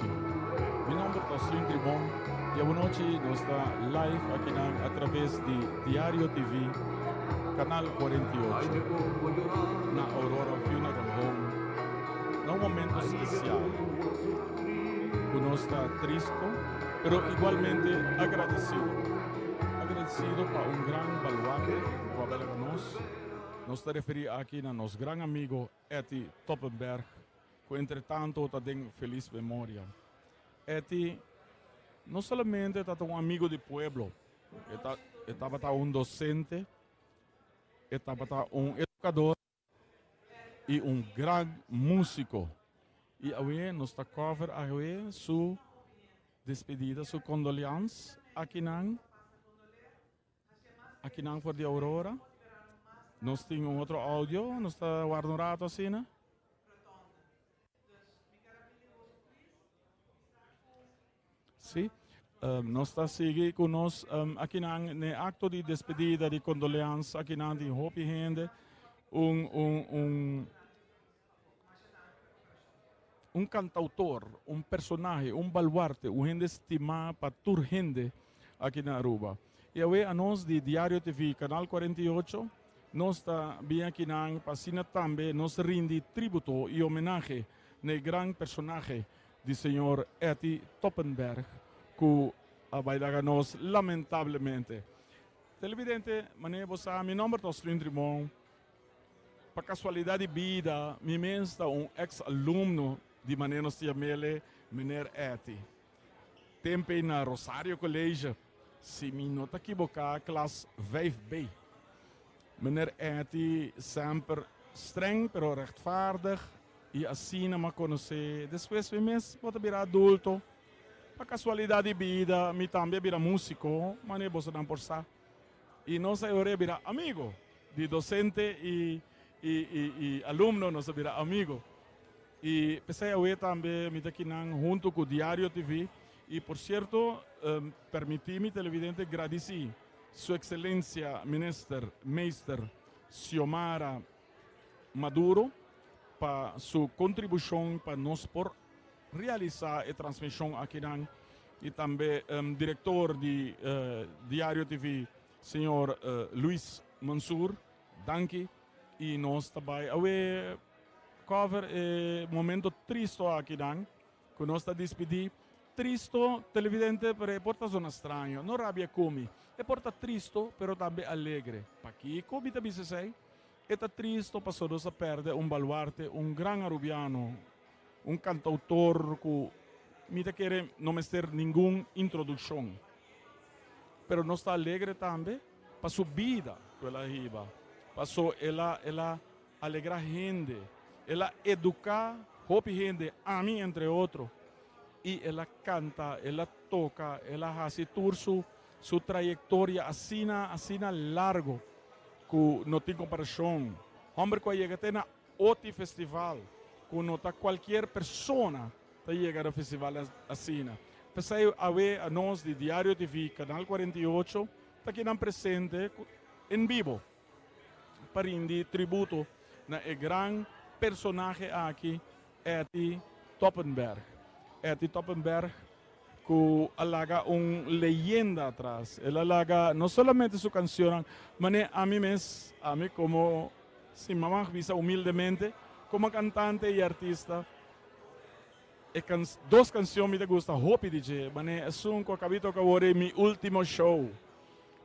nochi. Mi nomber ta Oswin Tribon y awanochi nos ta live akinan a traves di Diario TV, Canal 48, na Aurora Funeral Home, na un momento special cu nos ta tristo, pero igualmente agradecido. Agradecido pa un gran baluarte cu a bela nos. Nos ta referi aki na nos gran amigo Etty Toppenberg, cu entretanto ta den feliz memoria. Etty no solamente ta un amigo di pueblo, e ta e tabata un docente, e tabata un educador y un gran musico. Y awe nos ta cover awe su despedida, su condoleans akinan. Akinan for di Aurora. Nos tin un otro audio, nos ta warda un rato asina. Sí, nos ta sigui ku nos akinan n'e akto di despedida di kondoleans akinan tin hopi hende. Un un un un kantautor, un personahe, un baluarte, un hende stimá pa tur hende aki na Aruba. I awe anos di Diario TV Canal 48 nos ta bin akinan pa asina tambe nos rindi tributo i homenahe na e gran personahe di señor Etty Toppenberg ku a bai laga nos lamentablemente. Televidente, manera bo sa mi nomber ta Oslin Trimon. Pa casualidad di bida mi mes ta un ex alumno di manera nos ta yam'ele Meneer Etty. Tempo ei na Rosario College, si mi no ta kiboca klas 5B. Meneer Etty semper streng pero rechtvaardig y asina m'a conoce. Despues mi mes bo ta bira adulto. Pa casualidad di bida mi tambe a bira musico, manera bosonan por sa. Y nos a ora bira amigo. Di docente y y alumno nos a bira amigo. Y p'esey awe tambe mi ta kinan hunto cu Diario TV. Y por cierto, permiti mi televidente gradici Su Excelencia Minister Meester Xiomara Maduro pa su contribucion pa nos por realisa e transmision akinan y tambe director di Diario TV Señor Luis Mansur, danki y nos ta bay awe cover e momento tristo akinan cu nos ta dispidi. Tristo televidente pero e por ta zona straño, no rabia cu mi. E por ta tristo pero tambe alegre. Pakico mi ta bisa esey? E ta tristo pasobra nos a perde un baluarte, un gran Arubiano, un cantautor cu mi ta kere no mester ningun introduccion. Pero nos ta alegre tambe pa su bida cu el a hiba, paso el a el a alegra hende, el a educa hopi hende, ami entre otro, y el a canta, el a toca, el a haci tur su su trayectoria asina asina largo cu no tin comparacion. Homber cu a yega te na Oti Festival, cu no ta cualkier persona ta yega na festival asina. P'esei awe anos di Diario TV Canal 48 ta kinan presente en bibo pa rindi tributo na e gran personahe aki Etty Toppenberg. Etty Toppenberg cu a laga un leyenda atras. El a laga no solamente su cancionnan, mane ami mes, ami como, si mama bisa humildemente, como cantante y artista, E can dos cancion mi ta gusta hopi di dje, mane esun cu a cabi toca awor e Mi Ultimo Show.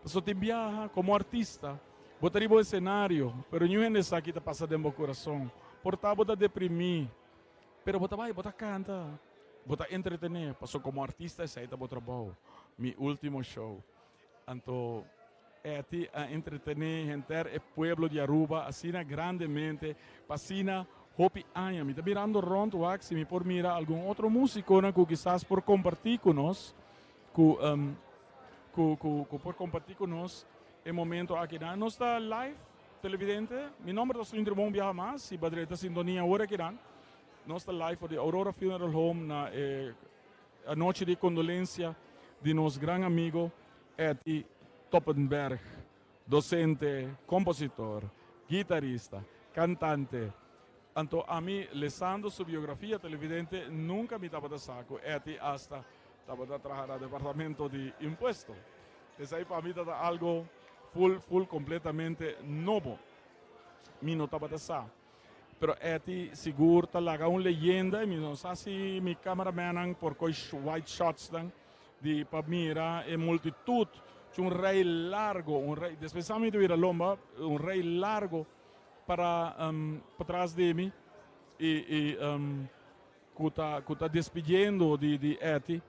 Pasobra tin biaha como artista bo ta riba un escenario pero niun hende sa ki ta pasa den bo curason. Por ta bo ta deprimi pero bo ta bay bo ta canta, bo ta entretene pasobra como artista esey ta bo trabou. Mi Ultimo Show. Anto Etty a entretene henter e pueblo di Aruba asina grandemente pa asina hopi aña. Mi ta mirando rond wak si mi por mira algun otro musiconan cu kisas por comparti cu nos, cu cu cu cu por comparti cu nos e momento aki. Nan nos ta live, televidente. Mi nomber ta Swin Tribon un biaha mas, si Badre ta sintonia awor akinan. Nos ta live for di Aurora Funeral Home na e Anochi di kondolensia di nos gran amigo Etty Toppenberg, dosente, kompositor, gitarista, kantante. Anto ami lesando su biografia televidente nunca mi tabata sa cu Etty hasta tabata traha na departamento di impuesto. Esai pa mi tata algo full full completamente nobo. Mi no tabata sa. Pero Etty sigur ta laga un leyenda y mi no sa si mi cameramannan por coy wide shots nan di pa mira e multitud cu un rij largo, un rij, despues sa mi ta bira lomba, un rij largo para patras di mi y cu ta cu ta despidiendo di di Etty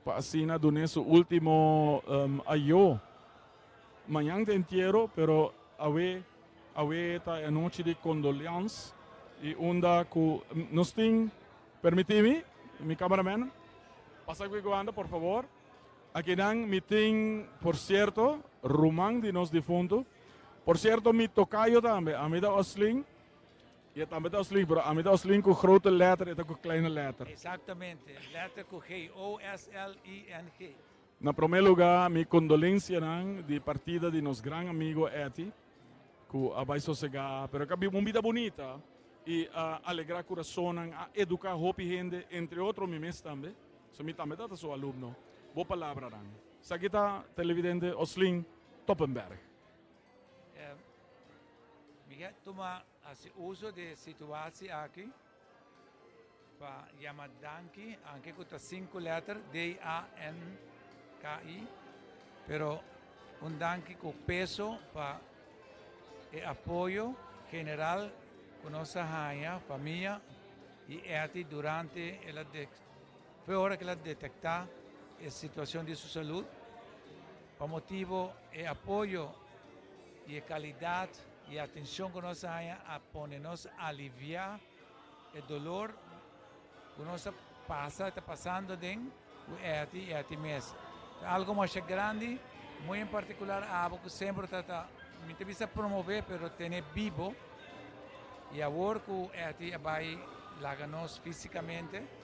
pa asina dun'é su ultimo ayo. Mañan ta entiero pero awe awe ta e anochi di condoleans y unda cu nos tin permiti mi mi cameraman pasa cu anda por favor akinan mi tin por cierto ruman di nos difunto. Por cierto mi tocayo tambe, ami ta Oslin y e tambe ta Oslin, pero ami ta Oslin cu grote letter y e ta cu kleine letter. Exactamente, letter cu G, O-S-L-I-N-G. Na prome lugar mi condolencianan di partida di nos gran amigo Etty cu a bay sosega, pero cu a biba un bida bunita y a alegra curasonnan, a educa hopi hende, entre otro mi mes tambe, so mi tambe tata su alumno. Bo palabranan. Esaki ta televidente Oslin Toppenberg. Mi ke tuma hasi uso di e situatie aki pa yama danki, anke ku ta sinku lèter, D-A-N-K-I, pero un danki ku peso pa e apoyo general ku nos a haña, famia i Etty durante el a Fue ora cu el a detecta e situacion di su salud. Pa motibo e apoyo y e calidad y atencion cu nos a haña a pone nos alivia e dolor cu nos a pasa y ta pasando den cu Etty y Etty mes. Ta algo masha grandi, muy en particular abo cu semper ta ta, mi ta bisa promove pero tene bibo y awor cu Etty a bay laga nos fisicamente,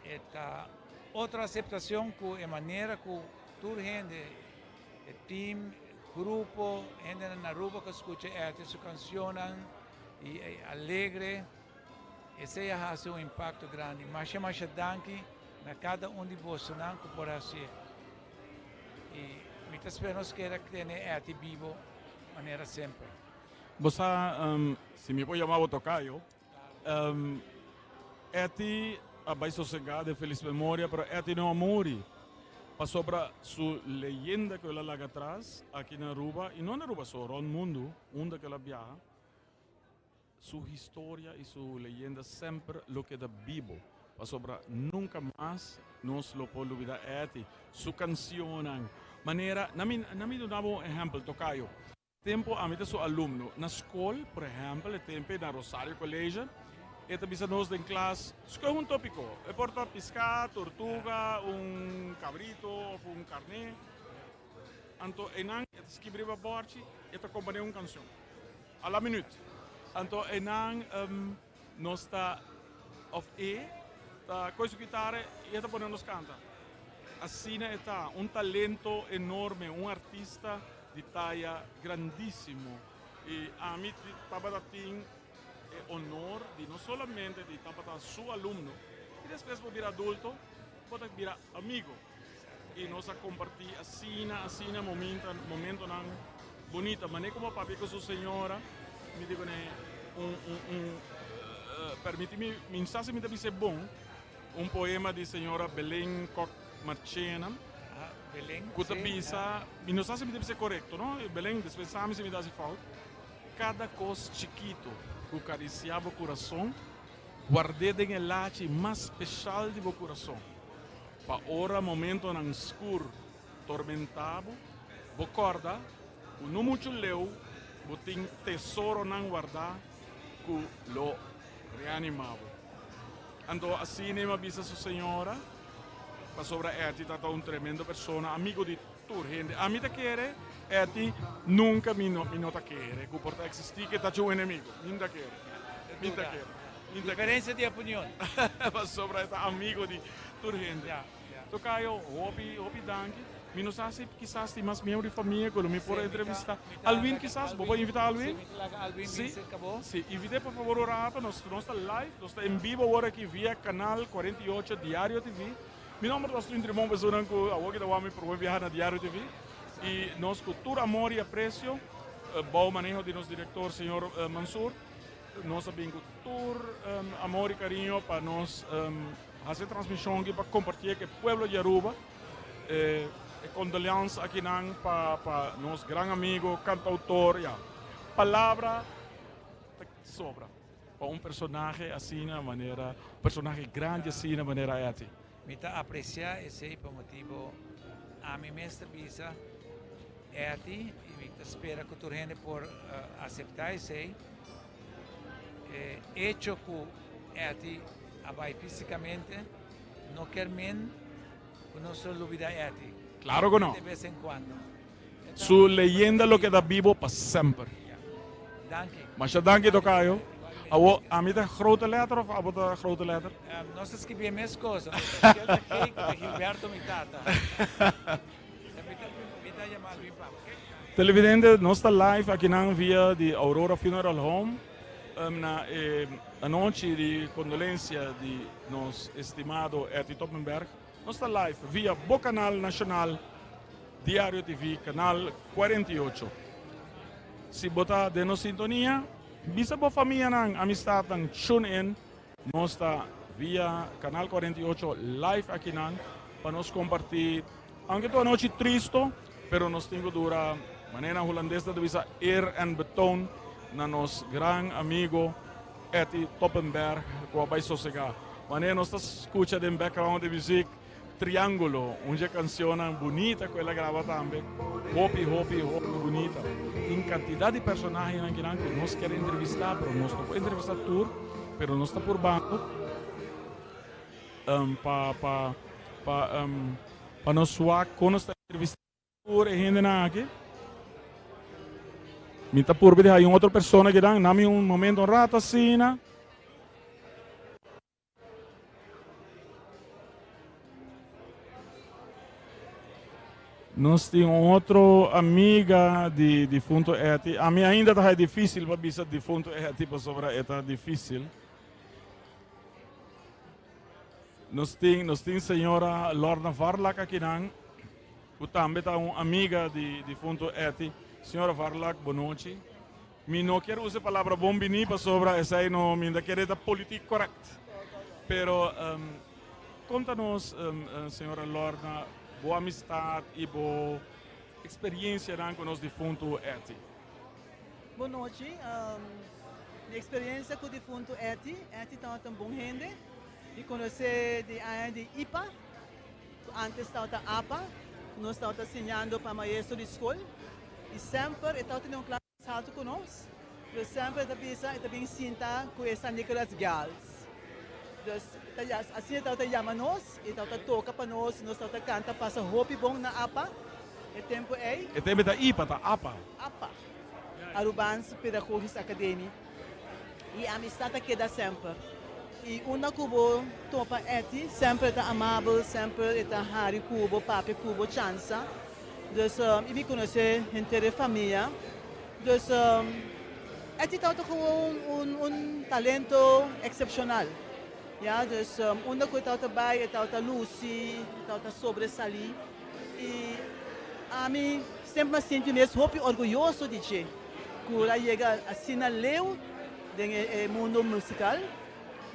E ta otro aceptacion cu e manera cu tur hende, e team, grupo, hendenan na Aruba cu scucha Etty su cancionnan y e alegre, esey a haci un impacto grandi. Masha masha danki na cada un di bosonan cu por haci'e. Y mi ta spera nos keda tene Etty bibo manera semper. Bo sa, si mi por yama bo tocayo, Etty a bai sosegá den felis memoria, pero Etty no a muri pasobra su leyenda ku el a laga atras aki na Aruba, i no na Aruba so, rònt mundu unda ku el a biaha, su historia i su leyenda semper lo keda bibo pasobra nunka mas nos lo por lubida Etty, su kansionnan, manera, na mi na mi duna bo un ehèmpel, Tocayo. Tempo ami ta su alumno na skol, por ehèmpel e tempo na Rosario College, e ta bisa nos den klas, skohe un topiko, e por ta piská, tortuga, un kabrito òf un karné. Anto einan e ta skibi riba bòrchi, e ta komponé un kanshon a la minüt. Anto einan nos ta òf e ta kohe su kitara i e ta pone nos kanta. Asina e ta, un talento enorme, un artista di taya grandísimo i ami tabata tin e honor di no solamente di tabata su alumno i despues bo bira adulto bo ta bira amigo i nos a comparti asina asina momentonan bunita manera como a papia cu su señora mi di cune un un un permiti mi mi sa si mi ta bisa e bon un poema di señora Belén Kok Marchena. Belen, Ku ta bisa, mi no sa si mi ta bisa korekto no, Belen despues sa mi si mi ta hasi fout, kada kos chikitu ku karisiá bo kurason, ward'é den e lachi mas speshal di bo kurason, pa ora momentonan skur tormentá bo, bo kòrda ku no muchu leu bo tin tesoronan wardá ku lo reanimá bo. Anto asina e mi a bisa su señora. Pasobra Etty ta ta un tremendo persona, amigo di tur hende. Ami ta kere Etty, nunca mi no mi no ta kere cu por ta existi ke ta cu un enemigo. Mi no ta kere. Mi no ta kere. Mi no ta kere. Diferencia di opinion. Pasobra e ta amigo di tur hende. Tocayo, hopi, hopi danki. Mi no sa si kisas tin mas miembro di famia ku lo mi por entrevistá. Alwin kisas? Bo por invitá Alwin? Sí, sí, invit'é por favor un rato. Nos nos ta live, nos ta en bibo awor aki via Canal 48 Diario TV. Mi nomber ta Oswin Trimon, personanan ku awor ki ta wak mi promé biaha na Diario TV. I nos ku tur amor i apresio, bou maneho di nos direktor señor Mansur, nos a bin ku tur amor i kariño pa nos hasi e transmishon aki pa kompartié ku e pueblo di Aruba. E condoleans akinan pa pa nos gran amigo cantautor ya palabra ta sobra pa un personahe asina manera un personahe grandi asina manera Etty. Mi ta aprecia esey pa motibo ami mes ta bisa Etty y mi ta spera cu tur hende por acepta esey e hecho cu Etty a bay fisicamente no kier men Cu nos lo lubida Etty. Claro cu no. De vez en cuando. Su leyenda lo keda bibo pa semper. Danki. Masha danki Tocayo. Awo ami ta grote letter of abo ta grote letter? Nos ta scribi e mes cosa. Kel ta G cu ta Gilberto mi tata. Mi ta yama Alvin pa abo. Televidente, nos ta live akinan via di Aurora Funeral Home na e anochi di condolencia di nos estimado Etty Toppenberg. Nos ta live via bo canal nacional Diario TV, canal 48. Si bo ta den nos sintonia, bisa bo famianan, amistadnan, tune in. Nos ta via canal 48 live akinan pa nos comparti. Aunke ta un anochi tristo, pero nos tin ku dura, manera hulandes ta bisa, eer en betoon na nos gran amigo Etty Toppenberg ku a bai sosegá. Manera nos ta skucha den background di muzik Triángulo, un dje kansionnan bunita ku el a graba tambe. Hopi, hopi, hopi bunita. Tin kantidat di personahenan kinan ku nos kier entrevistá, pero nos no por entrevistá tur, pero nos ta purbando. Pa pa pa pa nos wak kon nos ta entrevista tur e hendenan aki. Mi ta purba di haña un otro persona kidan. Nami un momento un rato asina. Nos tin un otro amiga di difunto Etty. Ami ainda ta haña difícil pa bisa difunto Etty pasobra e ta difícil. Nos tin, nos tin señora Lorna Varlak akinan, ku tambe ta un amiga di difunto Etty. Señora Varlak, bonochi. Mi no kier usa e palabra bon bini pasobra esei no, mi ta kere ta politiek correct. Pero konta nos, señora Lorna, bo amistad i bo eksperiencianan ku nos difunto Etty. Bonochi. Mi experiencia cu difunto Etty, Etty tabata un bon hende. Mi conoce di aña di ipa, cu antes tabata apa, cu nos tabata siñando pa maestro di scol. Y semper e tabata den un klas halto cu nos, pero semper e ta bisa e ta bin sinta cu e San Nicolas Girls. Dus asina e tabata yama nos y tabata toca pa nos, nos tabata canta pasa hopi bon na apa e tempo ey. E tempo ta ipa, ta apa. Apa. Arubaans Pedagogisch Academie y amistad ta keda semper y unda cu bo topa Etty semper e ta amabel semper e ta hari cu bo papia cu bo chansa dus y mi conoce henter e famia dus Etty tabata gewoon un un talento excepcional ya dus unda cu e tabata bay e tabata luci e tabata sobresali. I ami semper a sinti mes hopi orguyoso di dje ku el a yega asina leu den e mundo musikal.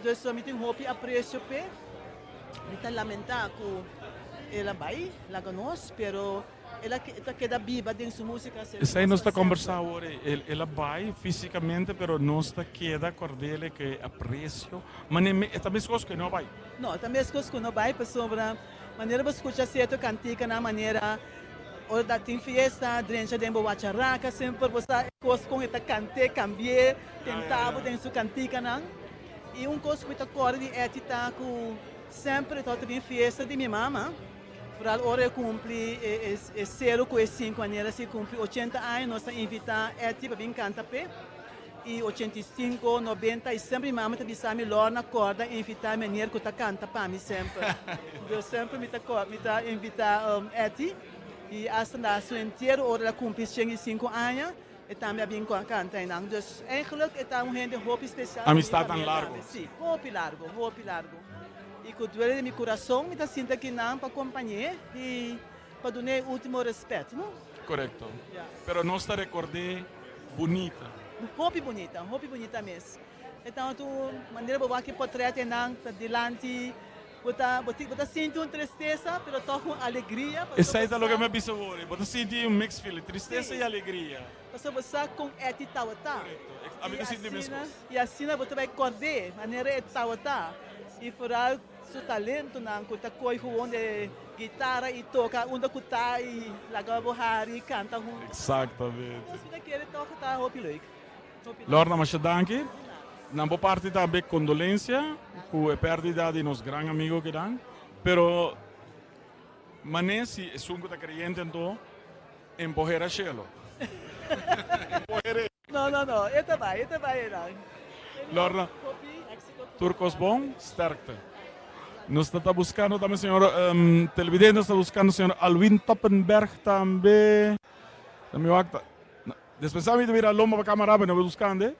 Dus mi tin hopi apresio p'e. Mi ta lamentá ku el a bai laga nos, pero el a ta keda biba den su músika semper. Esei nos ta kombersá awor, el a bai físikamente, pero nos ta keda kord'el ku e apresio. Manera e ta meskos ku e no a bai. No, e ta meskos ku no bai pasobra Manera bo skucha sierto kantikanan manera ora ta tin fiesta drencha den bo wacharaka semper bo sa e kos kon e ta kant'é kambi'é tenta bo den su kantikanan i un kos ku mi ta kòrda di Etty ta ku semper e tabata bin fiesta di mi mama foral ora e kumpli e sero ku e sinku manera si kumpli ochenta aña nos ta invitá Etty pa bin kanta p'e. I 85, 90 i semper mi mama ta bisa mi Lorna corda invita meneer cu ta canta pa mi semper. Dus semper mi ta mi ta invita Etty. Y hasta na su entiero ora el a cumpli 105 aña, e tambe a bin canta einan. Dus eigenlijk e ta un hende hopi special pa mi Amistad tan famia largo. tambe. Si, hopi largo, hopi largo. Y cu duele den mi curason mi ta sinta akinan pa compañ'é y pa dun'é e ultimo respet, no? Correcto. Ya. Pero nos ta record'é bunita. Hopi bunita, hopi bunita mes. E ta un manera bo wak e potret einan ta dilanti. Bo ta bo bo ta sinti un tristesa pero tog un alegria pasobra Esei bo ta loke sa mi a bisa wor, bo ta sinti un mixed feeling, tristesa Sí, i alegria. pasobra bo sa kon Etty tawata Korekto, ami i ta sinti asina meskos. i asina bo ta bai kord'é manera e tawata i foral su talentonan ku ta koi gewoon de gitara i toka unda ku ta i laga bo hari kanta huntu. Eksaktamente. Nos mi ta kere tog ta hopi leuk. Lorna masha danki. Nan bo parti tambe condolencia cu e perdida di nos gran amigo kinan. Pero mane si esun cu ta creyente anto empohera cielo. Empohere. No no no e ta bay e ta bay enan. Lorna tur cos bon sterkte. Nos ta ta buscando tambe señor televidente nos ta buscando señor Alwin Toppenberg tambe. Ta mi wak ta. Despues ami ta bira lomba pa camara pa no buscande.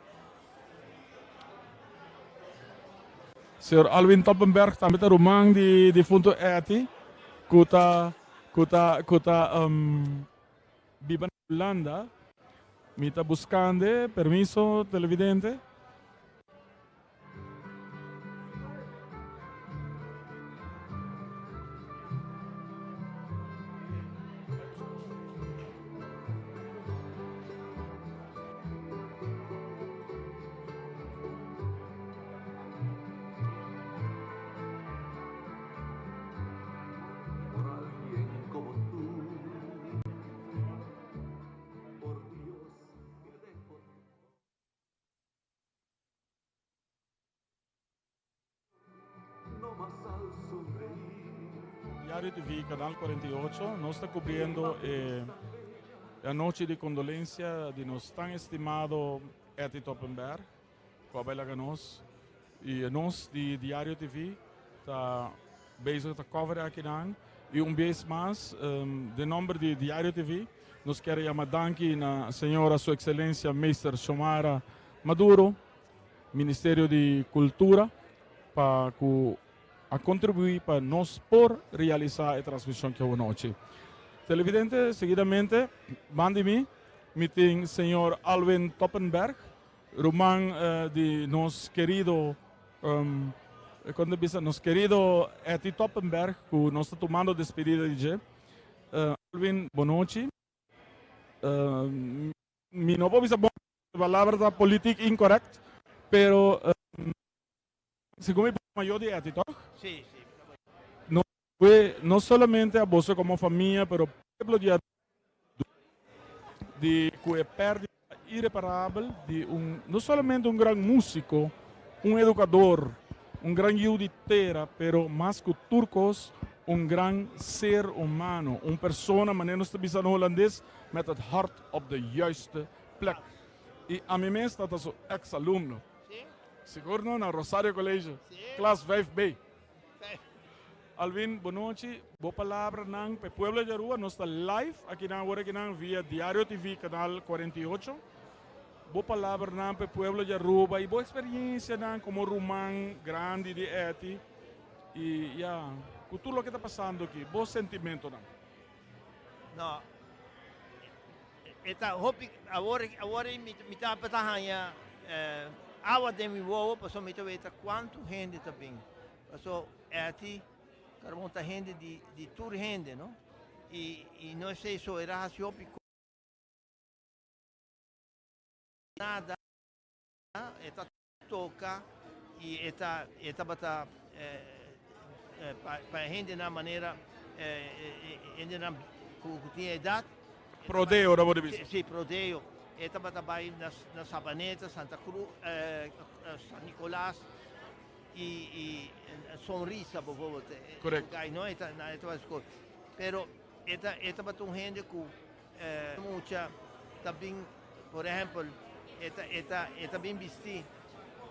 Señor Alwin Toppenberg tambe ta ruman di difunto Etty cu ta cu ta cu ta um, biba na Hulanda. Mi ta buscande, permiso televidente. Diario TV, Canal 48, nos ta cubriendo e anochi di condolencia di nos tan estimado Etty Toppenberg, cu a bay laga nos. Y nos di Diario TV ta bezig ta cover akinan. Y un bes mas, den nomber di Diario TV, nos kier yama danki na Señora Su Excelencia Meester Xiomara Maduro, Ministerio di Cultura pa cu a contribui pa nos por realisa e transmision ki awanochi. Televidente, seguidamente banda di mi, mi tin señor Alwin Toppenberg, ruman di nos kerido, con ta bisa, nos kerido Etty Toppenberg cu nos ta tumando despedida di dje. Alwin, bonochi. Mi no por bisa bon palabra ta politiek incorrect, pero segun mi mayor di Etty, toch? Sí, sí. No fue no solamente a boso como famia, pero pueblo di Aruba di cu e pérdida irreparabel di un no solamente un gran músico, un educador, un gran yiu di tera, pero mas cu tur cos un gran ser humano, un persona, manera nos ta bisa na holandes, met het hart op de juiste plek. Y ami mes ta ta su ex alumno. Sigur no, na Rosario College, klas 5B. Alvin, bonochi. Bo palabranan pa e pueblo di Aruba. Nos ta live akinan awor akinan via Diario TV canal 48. Bo palabranan pa e pueblo di Aruba y bo experiencianan como ruman grandi di Etty. Y ya, cu tur loke ta pasando aki, bo sentimentonan. No, e ta hopi, awor, awor mi, mi ta ta haña eh, awa den mi wowo, pasobra mi ta weta kuantu hende ta bin. Pasobra Etty Carbon ta hende di, di tur hende, no? I, i no esei so, era hasi hopi nada, e ta toca y e ta e tabata pa pa hendenan manera hendenan cu cu tin edad. Prodeo ta bo di bisa. Si, prodeo. E tabata bay na na Sabaneta, Santa Cruz, San Nicolas y y Sonrisa bijvoorbeeld. Correcto. Guy no e ta e tabata scool. Pero e ta e tabata un hende cu Mucha ta bin, por ehempel, e ta e ta e ta bin bisti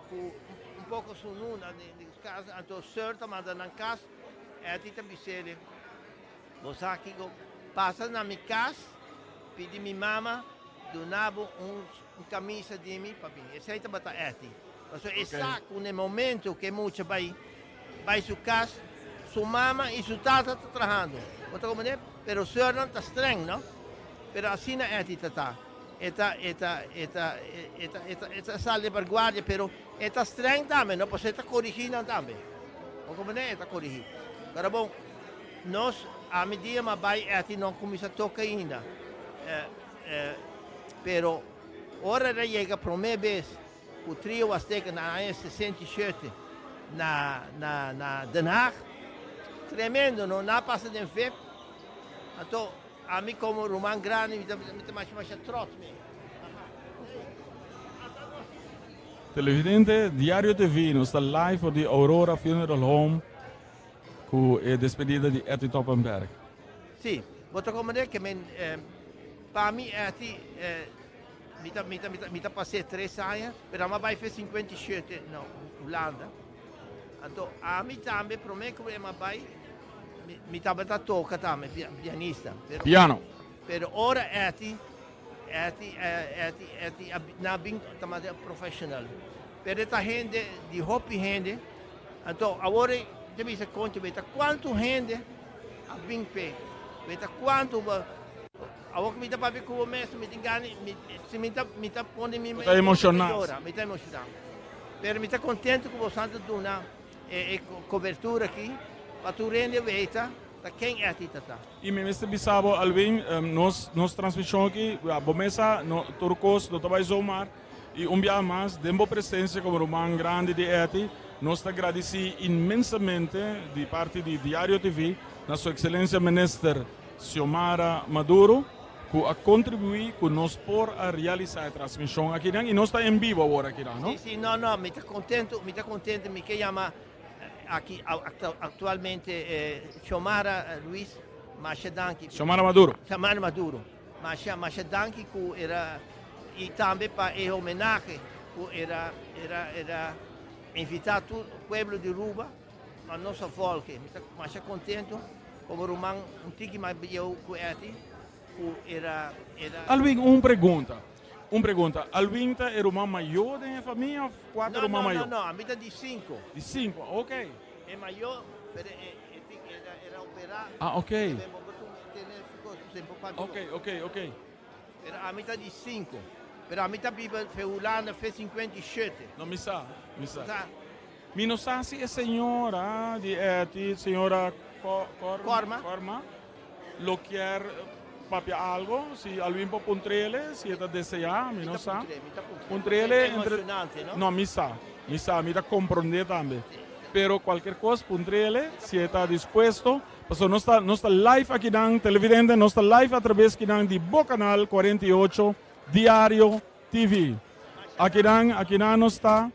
ku un poko sunú na di kas, anto sùr ta manda nan kas, Etty ta bis'é, Bo sa kiko? Pasa na mi cas, pidi mi mama duna bo un camisa di mi pa bin. Esey tabata Etty. Pasobra e sa cu na e momento cu e mucha bay bay su cas, su mama y su tata ta trahando. Bo ta comprende? Pero soeurnan ta streng, no? Pero asina Etty ta ta. E ta, e ta, e ta, e ta, e ta, e ta sali pa guardia, pero e ta streng tambe, no? Pasobra e ta corigi nan tambe. Bo comprende? E ta corigi. Pero bon, nos, ami dia m'a bay Etty no cuminsa toca ainda. Pero ora el a yega prome bes cu Trio Azteca na aña 67 na, na, na Den Haag, tremendo, no? Nan a pasa den vip. Anto, ami como ruman grandi mi ta, mi ta masha masha trots mi. Televidente, Diario TV, nos ta live for di Aurora Funeral Home cu e despedida di Etty Toppenberg. Si, bo ta comprende ke men pa mi Etty mi ta mi ta mi ta pas'é tres aña, pero ami a bai fe 57 na Hulanda. Anto ami tambe prome ku em a bai mi tabata toka tambe pianista. Pero, Piano. Pero ora Etty Etty Etty Etty a na bin ta mas professional. Pero e ta hende di hopi hende. Anto awor e ta bisa konchi beta kuantu hende a bin p'e. Beta kuantu awor ku mi ta papia ku bo mes mi tin gana mi si mi ta mi ta pone mi Bo ta emoshoná. Mi ta emoshoná. Pero mi ta kontento ku boso ta duna e e kobertura aki pa tur hende weta ta ken Etty ta ta. I mi mester bisa bo Alwin, nos nos transmishon aki, bo mesa no tur kos no ta bai zomaar. I un biaha mas, den bo presencia como ruman grandi di Etty, nos ta gradici inmensamente di parti di Diario TV na Su Excelencia Minister Xiomara Maduro cu a contribui cu nos por a realisa e transmision akinan y nos ta en bibo awor akinan, no? Si, si, no, no, mi ta contento, mi ta contento, mi ke yama aki actualmente Xiomara Luis, masha danki. Xiomara Maduro. Xiomara Maduro. Masha masha danki ku era i tambe pa e homenahe ku era era era invita tur pueblo di Ruba pa nos a volge. Mi ta masha contento como ruman un tiki mas bieu ku Etty ku era era. Alwin, un pregunta, un pregunta, Alwin ta e ruman mayor den e famia of kua ta e ruman mayor? No, no, no, ami ta di cinco. Di cinco, ok. E mayor, pero e e era opera. Ah, ok. Ok, ok, ok. Pero ami ta di cinco. Pero ami ta biba fe Hulanda fe 57. No, mi sa, mi sa. Mi no sa si e señora di Etty, señora Corma, Corma lo kier papia algo, si Alwin por puntrele, si e ta desea, mi no sa. Puntrele entre. No, mi sa, mi sa, mi ta comprende tambe. Pero cualkier cos puntrele si e ta dispuesto. Pasobra nos ta nos ta live akinan televidente, nos ta live atraves kinan di bo canal 48 Diario TV. Akinan akinan nos ta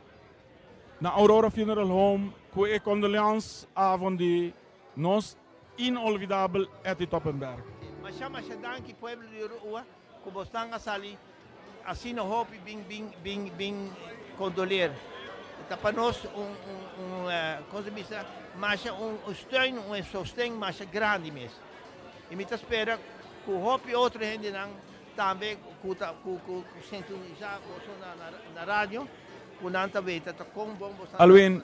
na Aurora Funeral Home cu e condoleance avond di nos inolvidabel Etty Toppenberg. Masha masha danki pueblo di Rua cu bosnan a sali asina hopi bin bin bin bin condoleer. Ta pa nos un un un con se bisa masha un steun un sosten masha grandi mes. Y mi ta spera cu hopi otro hendenan tambe cu ta cu cu sintonisa boso na na radio cu nan ta weta ta con bon bosnan ta. Alwin,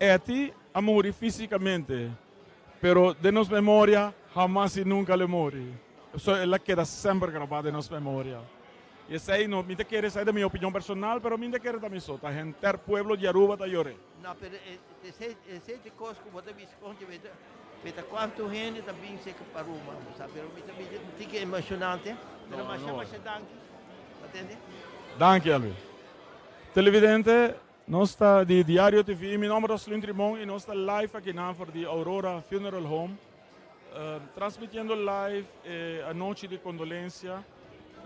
Etty a muri fisicamente, pero den nos memoria hamas y nunca lo muri. So el a keda semper grabá den nos memoria. Y esei no, mi ta kere, esei ta mi opinion personal, pero mi no ta kere ta mi so, ta henter pueblo di Aruba ta yor'é. No, pero esei, esei ta e kos ku bo ta bisa konchi, bo ta, bo ta kuantu hende ta bin seka pa Aruba, bo sa, pero mi ta bisa un tiki emoshonante, pero No, masha, no. masha danki, bo tende? Danki, Alvin. Televidente, nos ta di Diario TV, mi nomber ta Slint Rimon y nos ta live akinan for di Aurora Funeral Home. Transmitiendo live e anochi di condolencia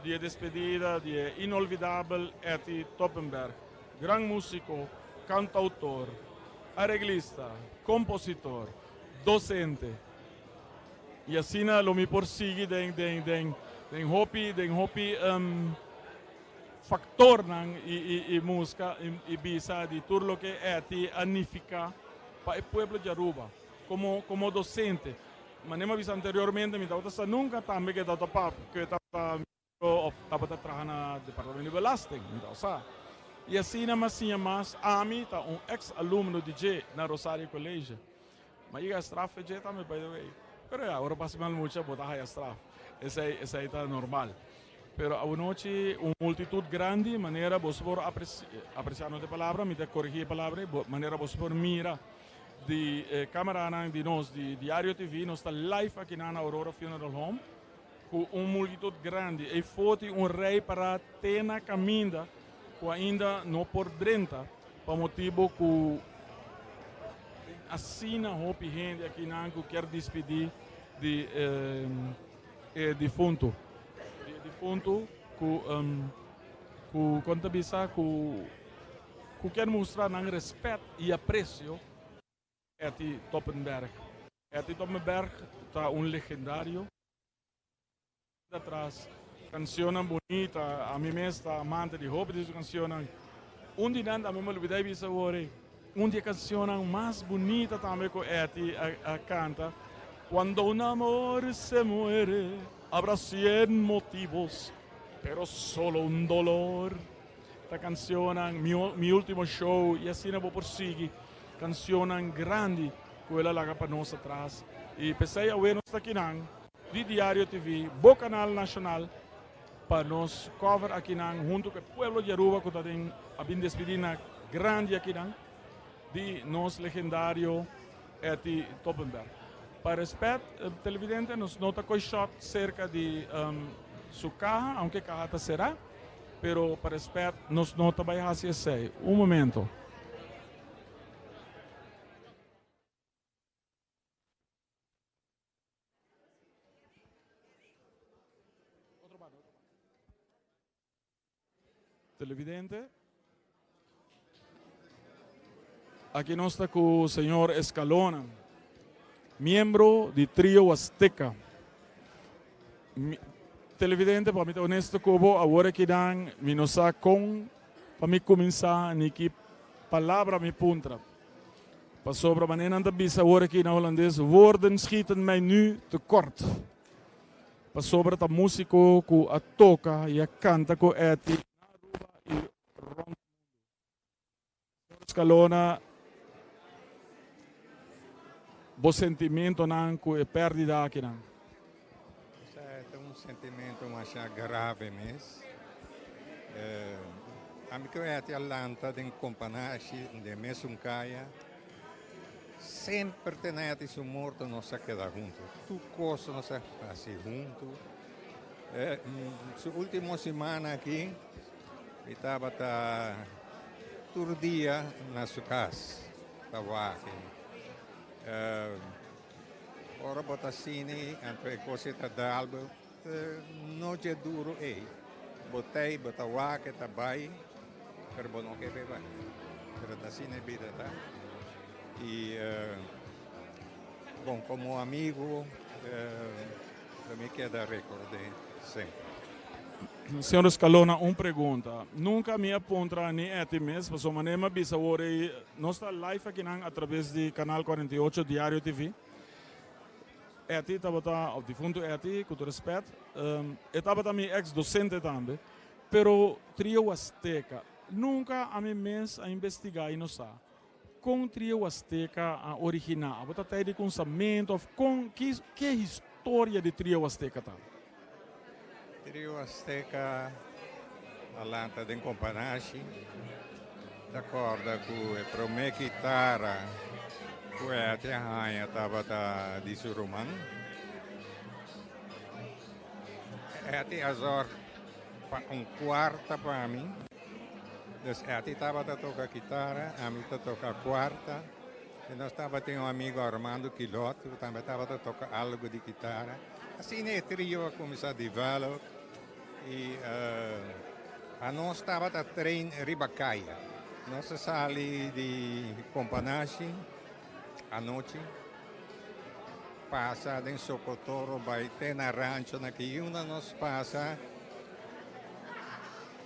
di e despedida di e inolvidabel Etty Toppenberg, gran musico, cantautor, areglista, compositor, docente. Y asina lo mi por sigui den den den den hopi den hopi factornan y y y musca y bisa di tur loke Etty a nifica pa e pueblo di Aruba. Como como docente. Manera mi a bisa anteriormente, mi tabata sa nunca tambe cu e tabata pap, cu e tabata miembro of tabata traha na Departamento di Belasting, mi tabata sa. Y asina mi a siña mas, ami ta un ex alumno di dje na Rosario College. Mi a yega straf fe dje tambe by the way. Pero ya, ora pasa mal mucha bo ta haya straf. Esey, esey ta normal. Pero awanochi un multitud grandi, manera boso por aprecia, no ta e palabra, mi ta coregi e palabra, manera boso por mira di e cameranan di nos di Diario TV, nos ta live akinan na Aurora Funeral Home cu un multitud grandi. Ey foti un rey para te na caminda cu ainda no por drenta pa motibo cu tin asina hopi hende akinan cu kier dispidi di e difunto. Di e difunto cu cu con ta bisa cu cu kier mustra nan respet y aprecio Etty Toppenberg. Etty Toppenberg ta un legendario. Atras cancionnan bunita, ami mes ta amante di hopi di su cancionnan. Un di nan tambe mi a lubida di bisa awor ey, un di e cancionnan mas bunita tambe cu Etty a canta, Cuando un amor se muere, habrá cien motivos, pero solo un dolor. Ta cancionnan, Mi ultimo show y asina bo por sigui cancionnan grandi cu el a laga pa nos atras. Y p'esey awe nos ta akinan di Diario TV, bo canal nacional, pa nos cover akinan hunto cu e pueblo di Aruba cu ta den a bin despidi na grandi akinan di nos legendario Etty Toppenberg. Pa respet, televidente, nos no ta coy shot cerca di su caha, aunke caha ta cera. Pero pa respet nos no ta bay haci esey. Un momento. Televidente, aki nos ta cu señor Escalona, miembro di Trio Azteca. Televidente, pa mi ta honesto ku bo, awor aki nan mi no sa kon pa mi kuminsá ni ki palabra mi puntra. Pasobra manera nan ta bisa awor aki na holandes, woorden schieten mij nu te kort. Pasobra ta músiko ku a toka i a kanta ku Etty na Aruba i rònt mundu. Señor Escalona, bo sentimentonan ku e pèrdida akinan? Esei ta un sentimento masha grave mes. Ami ku Etty a lanta den Kompanashi, den mesun kaya. Semper te na Etty su morto nos a keda huntu. Tur kos nos a hasi huntu. Su ultimo simana aki. Mi tabata tur dia na su cas ta wak. Ora bo ta sini anto e cos ta dal bo no dje duro ey. Bo tey bo ta wak e ta bay pero bo no ke p'e bay. Pero ta asina e bida ta. Y bon como amigo lo mi keda record'e semper. Señor Escalona, un pregunta. Nunca mi a puntra ni Etty mes, pasobra manera mi a bisa awor ei, nos ta live akinan a traves di Canal 48 Diario TV. Etty tabata, of difunto Etty, cu tur respet, e tabata mi ex docente tambe, pero Trio Huasteca, nunca ami mes a investiga y no sa con Trio Huasteca a origina. Abo ta tey di cunsamiento of con, ki, ke historia di Trio Huasteca ta? Trio Azteca a lanta den Companashi. Ta corda cu e prome kitara cu Etty a haña tabata di su ruman. Etty a zorg pa un cuarta pa mi. Dus Etty tabata toca kitara, ami ta toca cuarta. Y nos tabatin un amigo Armando Quilot cu tambe tabata toca algo di kitara. Asina e trio a cuminsa develop y anos tabata train riba caya. Nos a sali di Companashi anochi, pasa den Socotoro bay te na Rancho na Kiyuna nos pasa,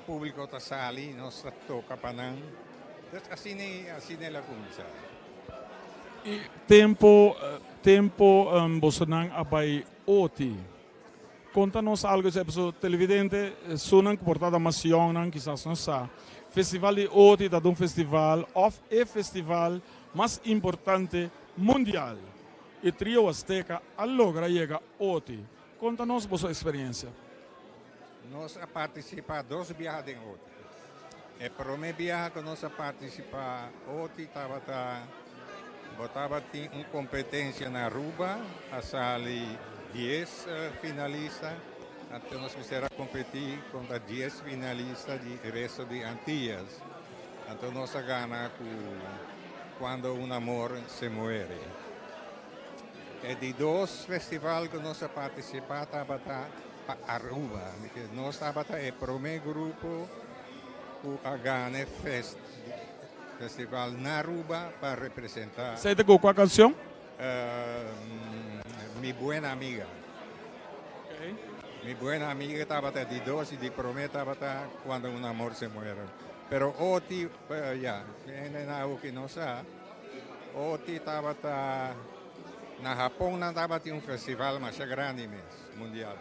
publico ta sali, nos ta toca pa nan. Asina el a cuminsa. E tempo tempo bosonan a bai oti. Konta nos algo esei pasobra televidente esunnan ku por ta da mas yòngnan kisas no sa. Festival di oti ta un festival òf e festival mas importante mundial. E Trio Azteca a logra yega oti. Konta nos boso eksperiencia. Nos a partisipá dos biaha den oti. E promé biaha ku nos a partisipá oti tabata bo tabatin un kompetensia na Aruba, a sali dies finalista, anto nos mester a kompetí kontra dies finalista di resto di Antillas. Anto nos a gana ku Cuando un amor se muere. E di dos festival ku nos a partisipá tabata pa Aruba. Nos tabata e promé grupo ku a gana e festival na Aruba pa representá. Esei ta ku kua kanshon? Mi buena amiga. Mi buena amiga tabata di dos i di promé tabata Cuando un amor se muere. Pero oti, ya, hende na awo no sa. Oti tabata na Japon nan tabatin un festival masha grandi mes, mundial.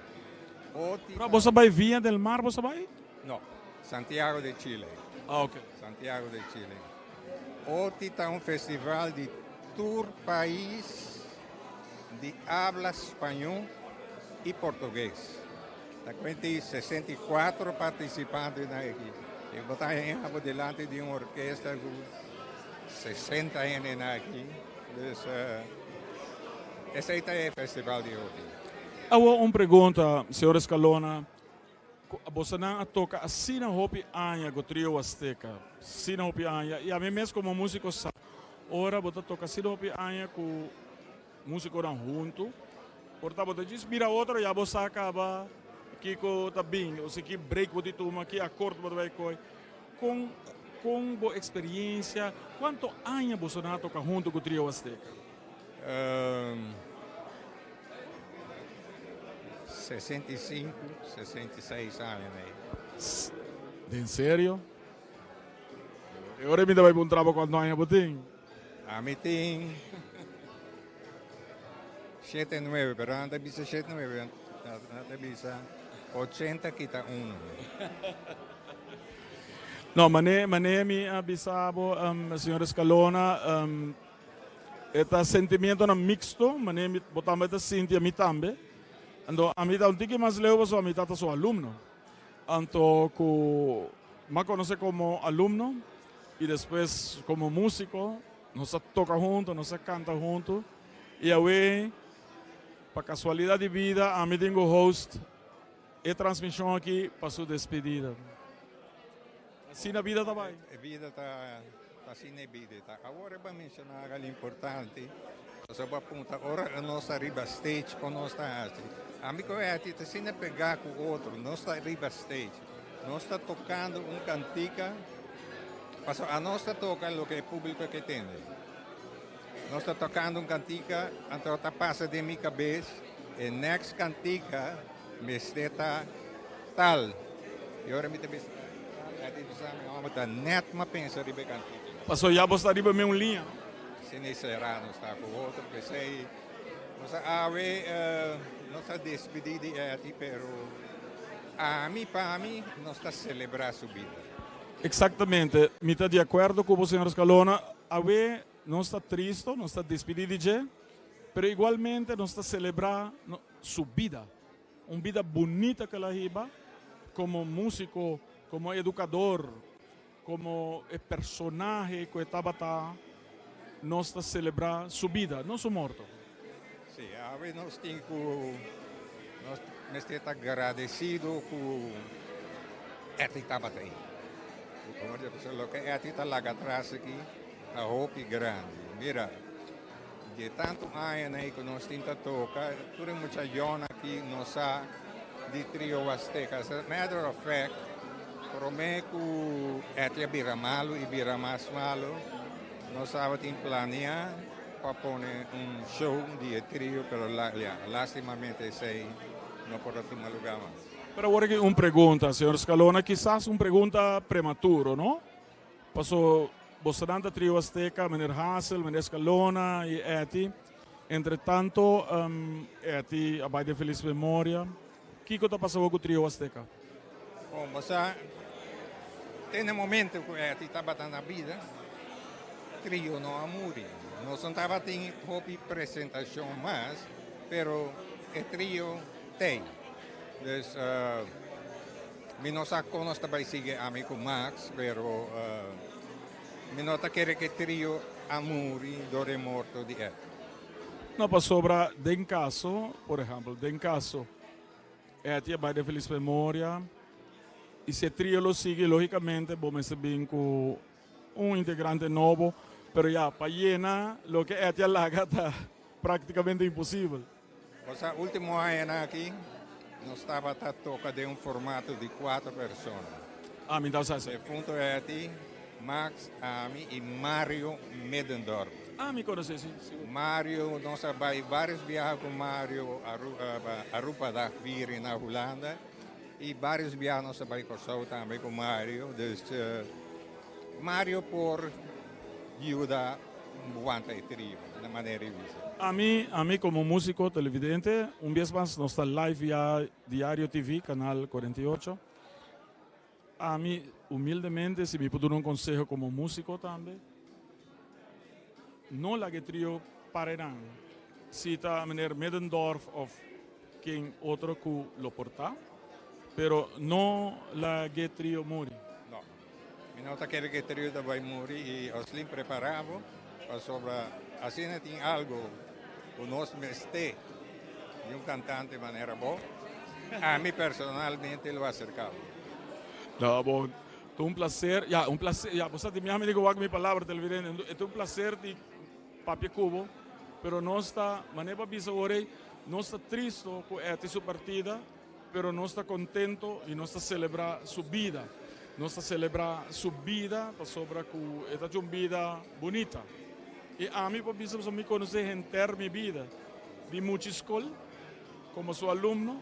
Oti. Pero boso a bai Viña del Mar boso a bai? No, Santiago de Chile. Ah, ok. Santiago de Chile. Oti ta un festival di tur pais di habla spañó i portugues. Ta kuenta i 64 partisipantenan aki. I bo ta haña bo dilanti di un orkesta ku 60 hendenan aki. Dus esei ta e festival di oti. Awor un pregunta, señor Escalona. Bosonan a toca asina hopi aña cu Trio Huasteca, asina hopi aña, y ami mes como musico sa ora bo ta toca asina hopi aña cu musiconan hunto, por ta bo ta djis mira otro ya bo sa caba kico ta bin, osea ki break bo tin tuma, ki acord bo ta bay coy. Con con bo experiencia, cuanto aña bosonan a toca hunto cu Trio Huasteca? 65, 66 aña nei. Den serio? E ora mi ta bai puntra bo cuanto aña bo tin. Ami tin shete nuebe, pero nan ta bisa shete nuebe, nan ta bisa ochenta kita uno. No, mane, mane mi a bisa bo, señor Escalona, E ta sentimientonan mixto, manera mi, bo tambe ta sinti, ami tambe. Anto ami ta un tiki mas leu pasobra mi tata su alumno. Anto ku m'a konosé komo alumno i despues komo músiko, nos a toka huntu, nos a kanta huntu. I awe, pa kasualidat di bida, ami tin ku host e transmishon aki pa su despedida. Asina bida ta bai. E bida ta asina e bida ta. Awor e ba menciona algo importante. Pasobra bo a punta ora nos ta riba stage con nos ta haci. Ami cu Etty ta asina pega cu otro. Nos ta riba stage. Nos ta tocando un cantica. Pasobra anos ta toca loke e publico ke tende. Nos ta tocando un cantica anto ta pasa den mi cabes e next cantica mester ta tal. Y ora mi ta bisa tal, e ta bisa mi homber ta net m'a pensa riba e cantica. Paso ya bo sta riba meun liña. Sini sera nos ta cu otro, p'esey nos a awe nos a despidi di Etty, pero ami pa mi nos ta celebra su bida. Exactamente, mi ta di acuerdo cu bo señor Escalona, awe nos ta tristo, nos ta despidi di dje, pero igualmente nos ta celebra su bida. Un bida bunita ku el a hiba komo músiko, komo edukador, komo e personahe ku e tabata. Nos ta selebrá su bida, no su morto. Sí, awe nos tin ku nos mester ta gradesido ku Etty tabata ei. Loke Etty ta laga atras aki ta hopi grandi. Mira. Di tantu añanan ei ku nos tin ta toka, tur e mucha yòn aki no sa di Trio Huasteca. As a matter of fact, promé ku Etty a bira malu i bira mas malu, nos tabatin planea pa pone un show di e trio, pero ya, lastimamente esei no por a tuma lugá mas. Pero awor aki un pregunta, señor Escalona, kisas un pregunta prematuro, no? Paso. Bosonan ta Trio Azteca, meneer Hassel, meneer Escalona y Etty. Entre tanto, Etty a bay den feliz memoria. Kico ta pasa cu Trio Azteca? Bon, basta te na momento cu Etty tabata na bida, Trio no a muri. Nos no tabatin hopi presentacion mas, pero e trio t'ey. Dus mi no sa con nos ta bay sigui ami cu Max, pero mi no ta kere cu trio a muri door e morto di Etty. No, pasobra den caso, por ehempel, den caso Etty a bay den feliz memoria y si e trio lo sigui, logicamente bo mester bin cu un integrante nobo, pero ya, pa yena loke Etty a laga ta practicamente imposibel. Osea, ultimo añanan aki nos tabata toca den un formato di cuatro persona. Ah, mi ta sa esey. Defunto Etty, Max, ami y Mario Middendorp. Ah, mi conoce, si, sigur. Mario, nos a bay varios biaha cu Mario Aruba Dag Viering na Hulanda y varios biaha nos a bay Corsou tambe cu Mario. Dus Mario por yuda wanta e trio na manera di bisa. Ami, ami como musico televidente, un bies mas nos ta live via Diario TV, canal 48. Ami, humildemente, si mi por duna un conseho como musico tambe, no laga e trio para nan. Si ta meneer Middendorf of ken otro cu lo por ta, pero no laga e trio muri. No. Mi no ta kere cu e trio ta bay muri y Oslin prepara bo pasobra asina tin algo cu nos mester di un cantante manera bo, ami personalmente lo acerca bo. No, bon, ta un placer, ya, un placer, ya, bo sa di mi ami di wak mi palabra televidente, e ta un placer di papia cu bo, pero nos ta, manera bo a bisa ora ei, nos ta tristo cu Etty su partida, pero nos ta contento y nos ta celebra su bida. Nos ta celebra su bida pasobra cu e ta un bida bunita. Y ami por bisa pasobra mi conoce henter mi bida, di muchi scol como su alumno,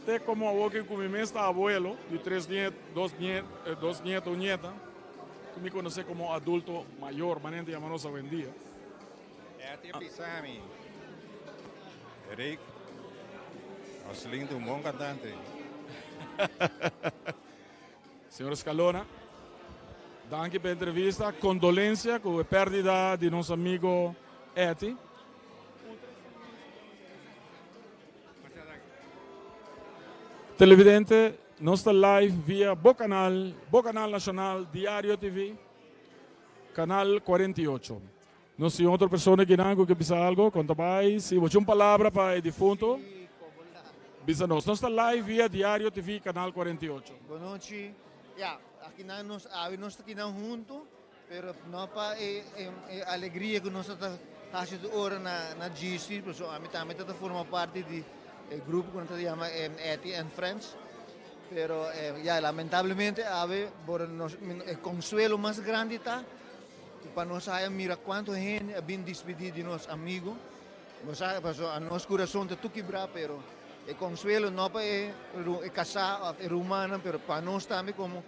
te como awor cu mi mes ta abuelo di tres niet, dos niet, dos nieto, un nieta, cu mi conoce como adulto mayor, manera ta yama nos awendia. Etty a bisa mi, Rick, Oslin ta un bon cantante. Señor Escalona, danki pa e entrevista. Condolencia cu e perdida di nos amigo Etty. Televidente, nos ta live via bo canal, bo canal nacional Diario TV, canal 48. Nos tin otro persona akinan ku ke bisa algo, kon ta bai? Si bo tin un palabra pa e difunto, bisa nos. Nos ta live via Diario TV Canal 48. Bonochi. Ya, akinan nos awe nos ta kinan hunto, pero no pa e e alegria ku nos ta hasi tur ora na na GC, pasobra ami tambe ta ta forma parti di e grupo ku nan ta yama Etty and Friends. Pero ya, lamentablemente awe por nos e konsuelo mas grandi ta Ku pa nos haya mira kuantu hende a bin dispidí di nos amigu. Nos sa pasobra nos kurason ta tur kibrá, pero e konsuelo no pa e e kasá òf e rumannan, pero pa nos tambe komo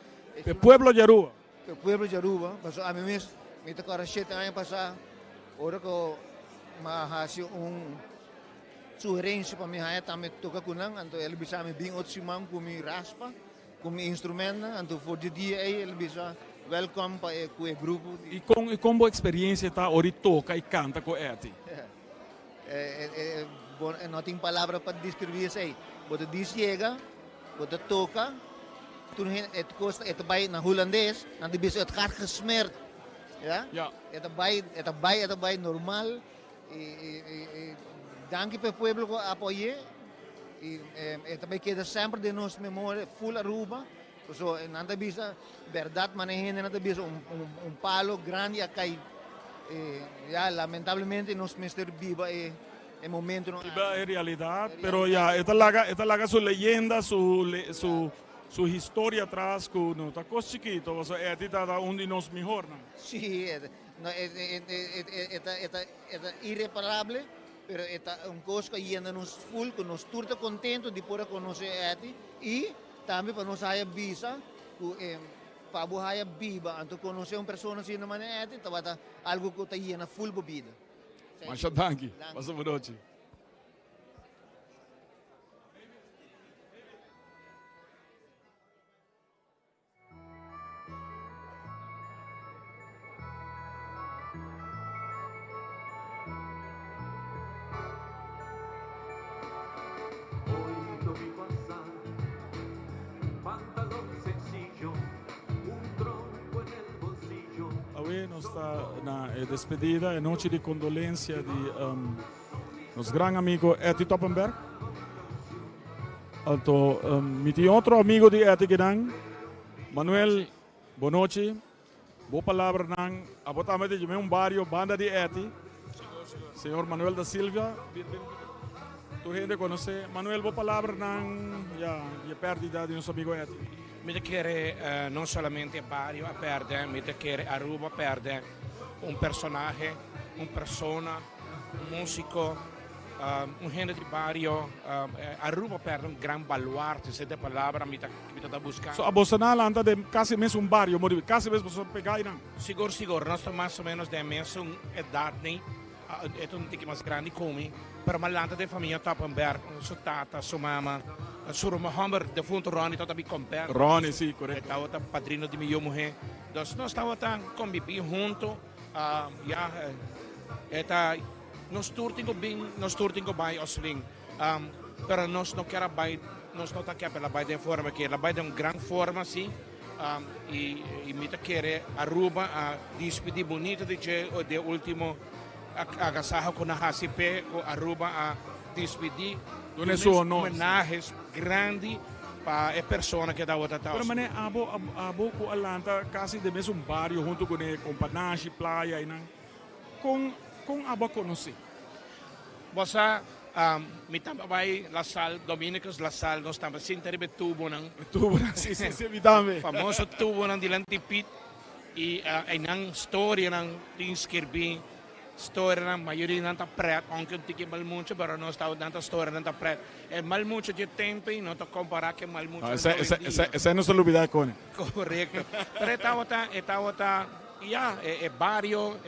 E pueblo di Aruba. E pueblo di Aruba, pasobra ami mes mi ta kòrda shete aña pasá ora ku mi a hasi un sugerensia pa mi haya tambe toka ku nan, anto el a bisa mi bin otro siman ku mi raspa. Ku mi instrumentnan, anto for di dia ei el bisa welkom pa e ku e grupo. I kon i kon bo eksperiencia ta ora di toka i kanta ku Etty? Bo no tin palabra pa deskribí esei. Bo ta dis yega, bo ta toka, tur hende e kos e ta bai na hulandes, nan ta bisa het gaat gesmeerd. Ja? Ja. E ta bai, e ta bai, e ta bai normal. I i danki pa e pueblo ku a apoy'é. I e ta bai keda semper den nos memoria full Aruba. Paso nan ta bisa berdad mane hendenan ta bisa un palo grandi a kai. Ya lamentablemente nos mester biba e momentonan aki. Biba e realidad pero ya e ta laga e ta laga su leyenda su su su historia atras ku no ta kos chikito pasobra Etty ta un di nos mihornan. Si no e ta e ta irreparable. Pero e ta un kos ku a yena nos ful ku nos tur ta kontentu di por a konosé Etty i tambe pa nos haya bisa ku e. Pa bo haya biba anto conoce un persona asina manera eti tabata algo cu ta yena full bo bida. Masha danki. Pasa bo nochi. Awe nos ta na e despedida, e nochi di condolencia di um, nos gran amigo Etty Toppenberg. Anto um, mi tin otro amigo di Etty kinan, Manuel Bonochi. Bo palabranan, abo tambe ta djime un bario banda di Etty. Señor Manuel da Silva, tur hende conoce. Manuel, bo palabranan ya di e perdida di nos amigo Etty. Mi ta kere no solamente e bario a perde, mi ta kere Aruba a perde un personahe, un persona, un musico. Un hende di bario Aruba perde un gran baluarte, esei ta e palabra mi ta mi ta busca. So abo sa na lanta den casi mesun bario, mo di casi mes boso pega einan? Sigur sigur, nos ta mas o menos den mesun edad ni, e ta un tiki mas grandi cu mi, pero mi a lanta den famia Toppenberg, su tata, su mama, su ruman homber defunto Ronnie tabata mi comper. Ronnie, si, corecto. E tabata padrino di mi yu muhe, dus nos tabata conbibi hunto, ya e ta. Nos tur tin ku bin, nos tur tin ku bai Oswin. Pero nos no kier a bai, nos no ta kier pa el a bai den forma aki. El a bai den un gran forma si. I i mi ta kere Aruba a dispidi bunito di dje di e ultimo agasaho ku nan hasi p'e ku Aruba a dispidi. Duna su honor. Homenahes grandi pa e persona ku e tabata ta. Pero manera abo abo ku a lanta kasi den mesun bario huntu kuné, Kompanashi, Playa einan. Kon kon abo a konosé? Bo sa, mi tambe a bai La Salle, Dominicus La Salle, nos tambe sinta riba e tubonan. E tubonan, si, si, si, mi tambe. Famoso tubonan dilanti pit i einan storianan tin skirbí, storianan, mayoria nan ta pret, ounke un tiki mal mucho, pero nos ta, nan ta storianan ta pret. E mal mucho dje tempo ei no ta kompará ku e mal mucho di oyendia. Esei nos ta lubidá kone. Korekto. Pero e tabata, e tabata. Ya, e bario,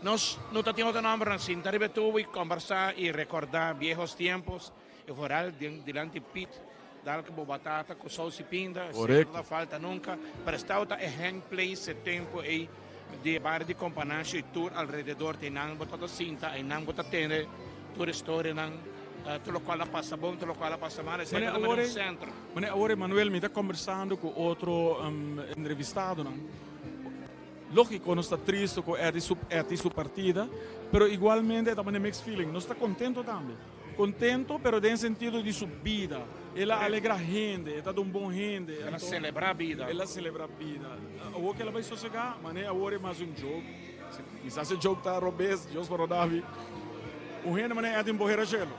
nos no ta tin otro nombernan, sinta riba e tubo y combersa y recorda viejos tiempos, y vooral den dilanti pit, dal cu bo batata cu saus y pinda, esey no ta falta nunca, pero es tabata e hang place e tempo ey di e bario di Companacio y tur alrededor, te eynan bo tabata sinta, eynan bo ta tende tur e storianan, tur locual a pasa bon, tur locual a pasa mal, esey tabata manera un centro. Meneer awor Emanuel, mi ta combersando cu otro entrevistadonan. Lógiko nos ta tristu ku Etty su Etty su partida, pero igualmente e ta manda mixed feeling. Nos ta kontento tambe. Kontento pero den sentido di su bida. El a alegra hende, e ta un bon hende. El a selebrá bida. El a selebrá bida. Awor ku el a bai sosegá, manera awor e mas un joke. Kisas e joke ta robes, Dios por roda mi. Un hende manera Etty un bohera shelu.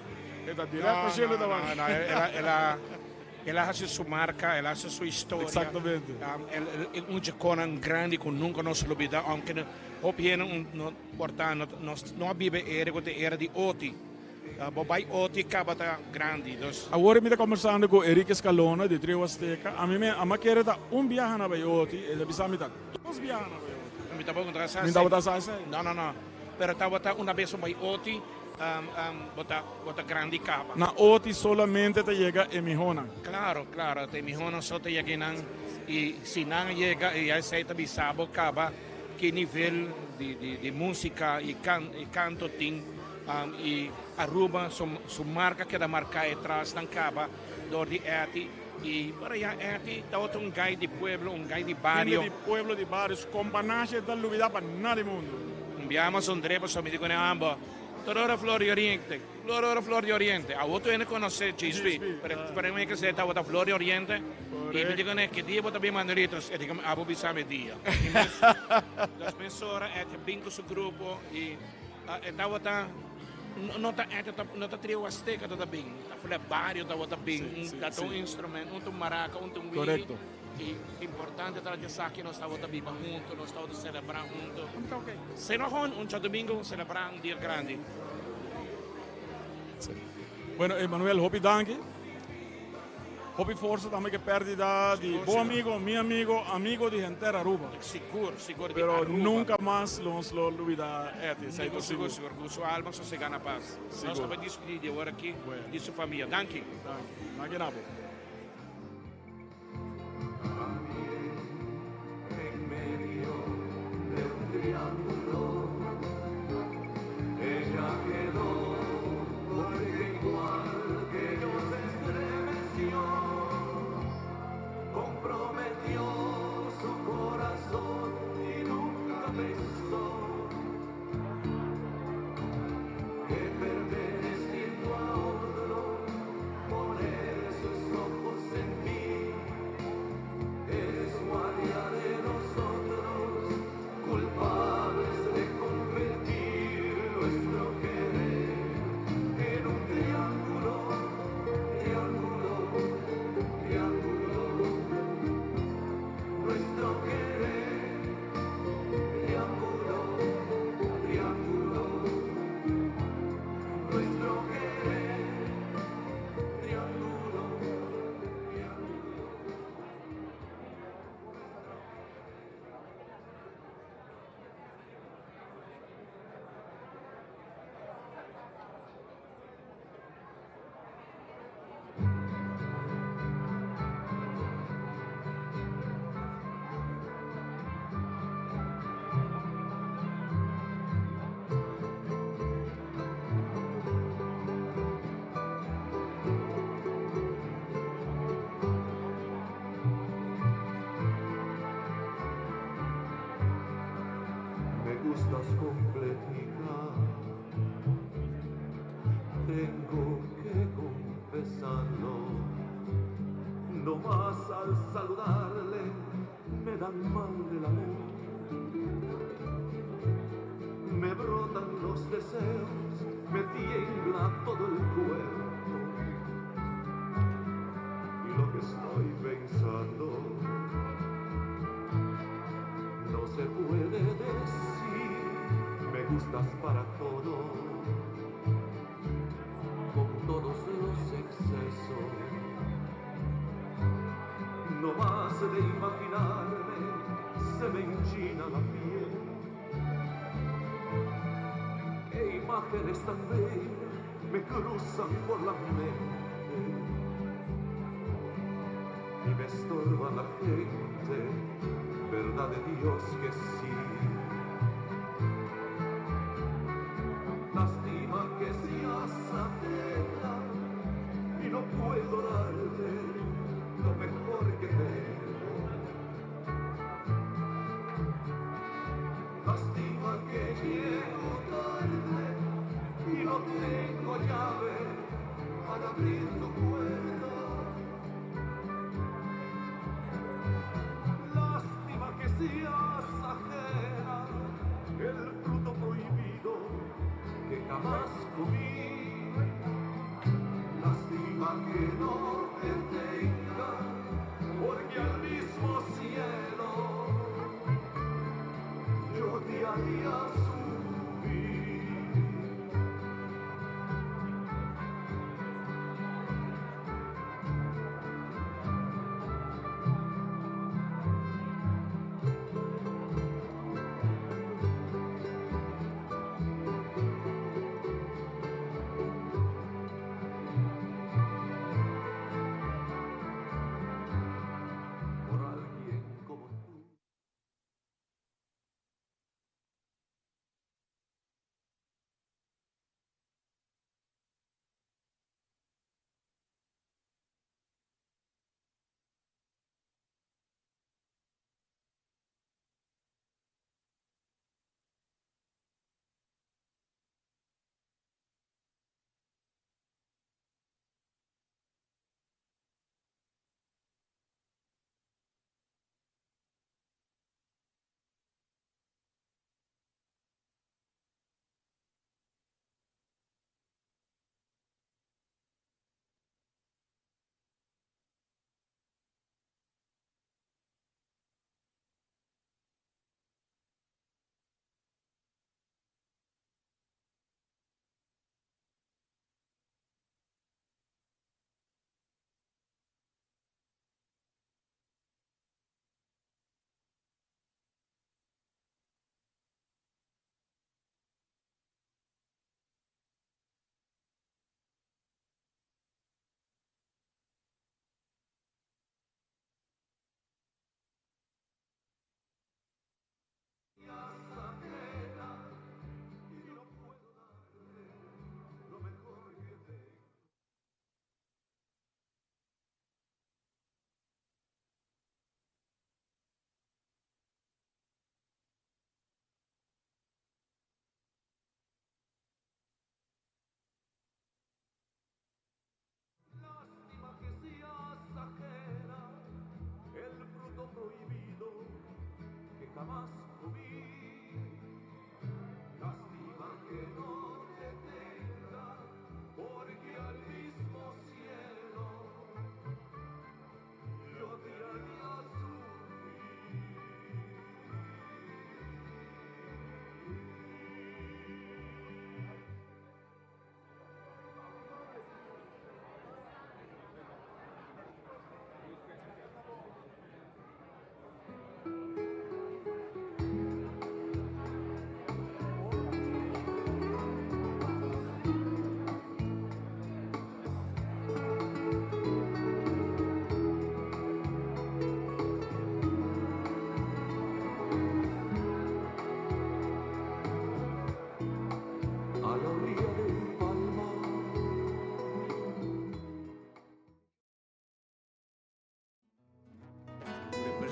E ta dirèkt pa shelu e ta bai. No, no, no, el a. El a hasi su marca, el a hasi su historia. Exactamente. El un dje conan grandi cu nunca nos lo lubida, aunke hopi hende no por ta, nos no a biba e era cu ta e era di Oti. Bo bay Oti caba ta grandi, dus. Awor mi ta conversando cu Eric Escalona di Trio Azteca. Ami me ama kere ta un biaha na bay Oti, el a bisa mi ta dos biaha na bay Oti. Mi tabata sa esey. Mi tabata sa esey. No, no, no. Pero tabata una bes un bay Oti. Bo ta bo ta grandi caba. Na oti solamente ta yega e mihonan. Claro, claro, ta e mihonan so ta yega einan y si nan a yega y esey ta bisa bo caba ki nivel di di di musica y can y canto tin y Aruba su su marca keda marca etras nan caba door di Etty y por allá Etty tabata un guy di pueblo, un guy di bario. Hende di pueblo di bario, su companashi ta lubida pa nada di mundo. Un biaha mas un drepa so mi di cu ne ambo. Tur ora Flor di Oriente, tur ora Flor di Oriente. Awor tur hende conoce GSP, pero e prome que se tabata Flor di Oriente. Y mi di cu ne, ki dia bo ta bin Manuelitos? E di cu mi, abo bisa mi dia. Y mes, dos mesora e ta bin cu su grupo y e tabata, no ta e no ta Trio Azteca tabata bin, ta Flor Barrio tabata bin, un ta un instrumento, un ta un maraca, un ta un wiri. Y importante ta esaki nos tabata biba hunto, nos tabata celebra hunto. Sino gewoon un djadomingo celebra un dia grandi. Bueno Emanuel hopi danki. Hopi forsa tambe ku e pèrdida di bo amigo, mi amigo, amigo di henter Aruba. Sigur, sigur di Pero Aruba. nunka mas nos lo lubida Etty, esei ta Sigur, sigur. sigur, ku su alma sosegá na pas. Nos Sigur. ta bai dispidí di awor aki Bueno. di su famia. Danki. Danki. Danki na bo. Me gustas completica, tengo que confesarlo. No más al saludarle me dan mal del amor. Me brotan los deseos, me tiembla todo el cuerpo. Y lo que estoy pensando no se puede decir, me gustas para todo, con todos los excesos. No más de imaginarme, se me enchina la piel. Qué imágenes tan bellas me cruzan por la mente y me estorba la gente, verdad de Dios que sí. Lástima que seas ajena y no puedo darte lo mejor que tengo. Lástima que llego tarde y no tengo llave para abrir tu puerta. Lástima que seas ajena.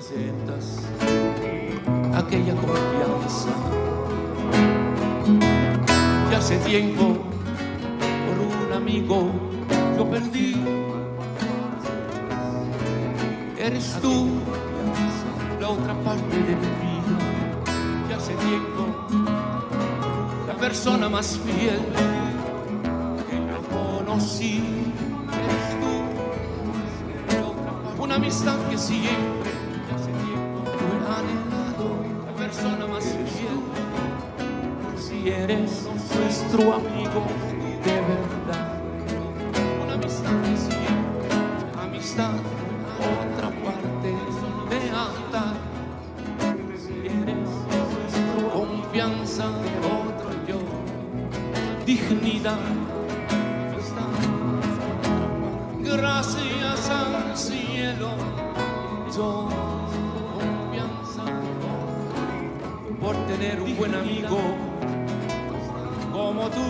Representas aquella confianza que hace tiempo por un amigo yo perdí. Eres tú la otra parte de mi vida que hace tiempo la persona más fiel que yo conocí. Eres tú una amistad que siempre hace tiempo yo he anhelado, la persona más fiel. Si eres nuestro amigo de verdad, una amistad que siempre, amistad, otra parte lealtad. Si eres nuestro confianza, otro yo, dignidad. Gracias al cielo, yo confianza por tener un buen amigo como tú.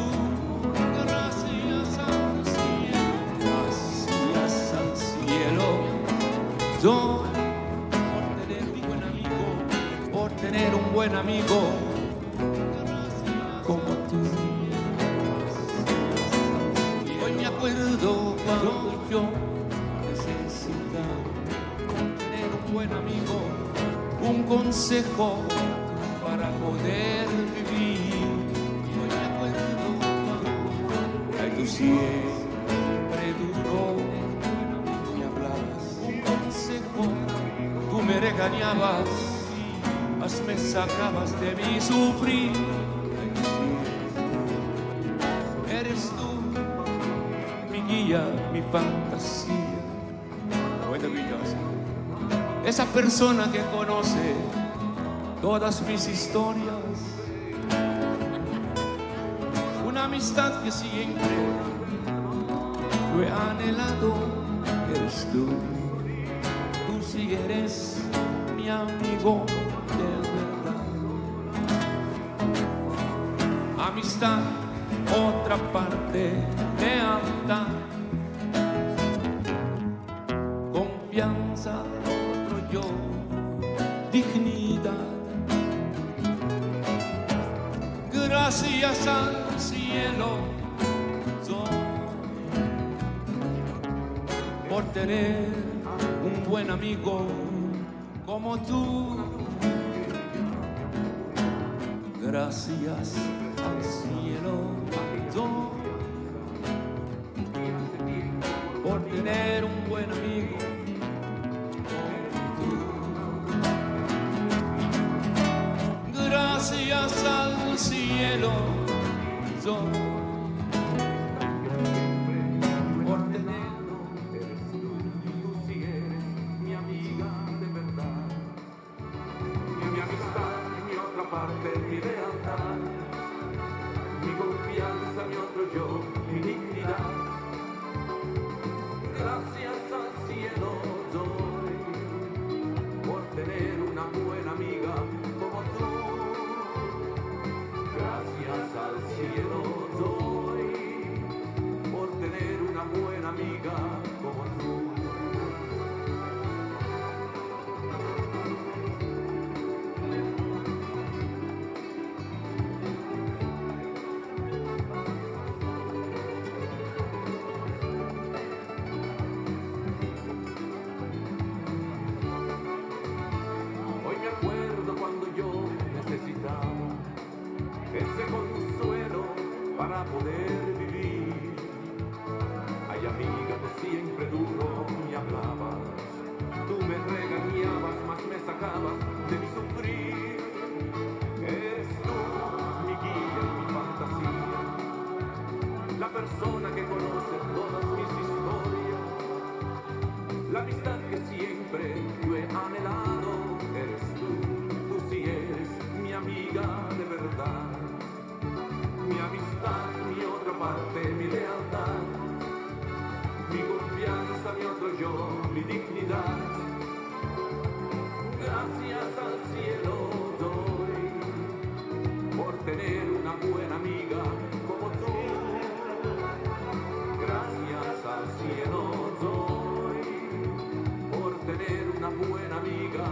Gracias al cielo, gracias al cielo, yo por tener un buen amigo, por tener un buen amigo como tú. Hoy me acuerdo cuando yo necesitaba tener un buen amigo, un consejo para poder vivir. Hoy me acuerdo cuando ay, tú siempre duro me hablabas, un consejo, tú me regañabas, mas me sacabas de mi sufrir. Ay, tú siempre Eres tú mi guía, mi fantasía. Esa persona que conoce todas mis historias. Una amistad que siempre yo he anhelado. Eres tú. Tú sí eres mi amigo de verdad. Amistad, otra parte, lealtad. Confianza, otro yo, dignidad. Gracias al cielo doy por tener un buen amigo como tú. Gracias al cielo doy por tener un buen amigo como tú. Gracias al cielo doy por tener Eres tú, tú sí eres mi amiga de verdad. Mi amistad, mi otra parte, mi lealtad. Mi confianza, mi otro yo, mi dignidad. Gracias al cielo doy por tener una buena amiga como tú. Gracias al cielo doy por tener una buena amiga como tú. Hoy me acuerdo cuando yo necesitaba ese consuelo para poder vivir. Ay, amiga, tú siempre duro me hablabas, tú me regañabas, mas me sacabas de mi sufrir. Eres tú mi guía y mi fantasía, la persona que conoce todas mis historias, la amistad que siempre yo he anhelado. Eres tú, tú sí eres mi amiga de verdad, mi amistad, mi otra parte, mi lealtad, mi confianza, mi otro yo, mi dignidad. Gracias al cielo doy por tener una buena amiga como tú. Gracias al cielo doy por tener una buena amiga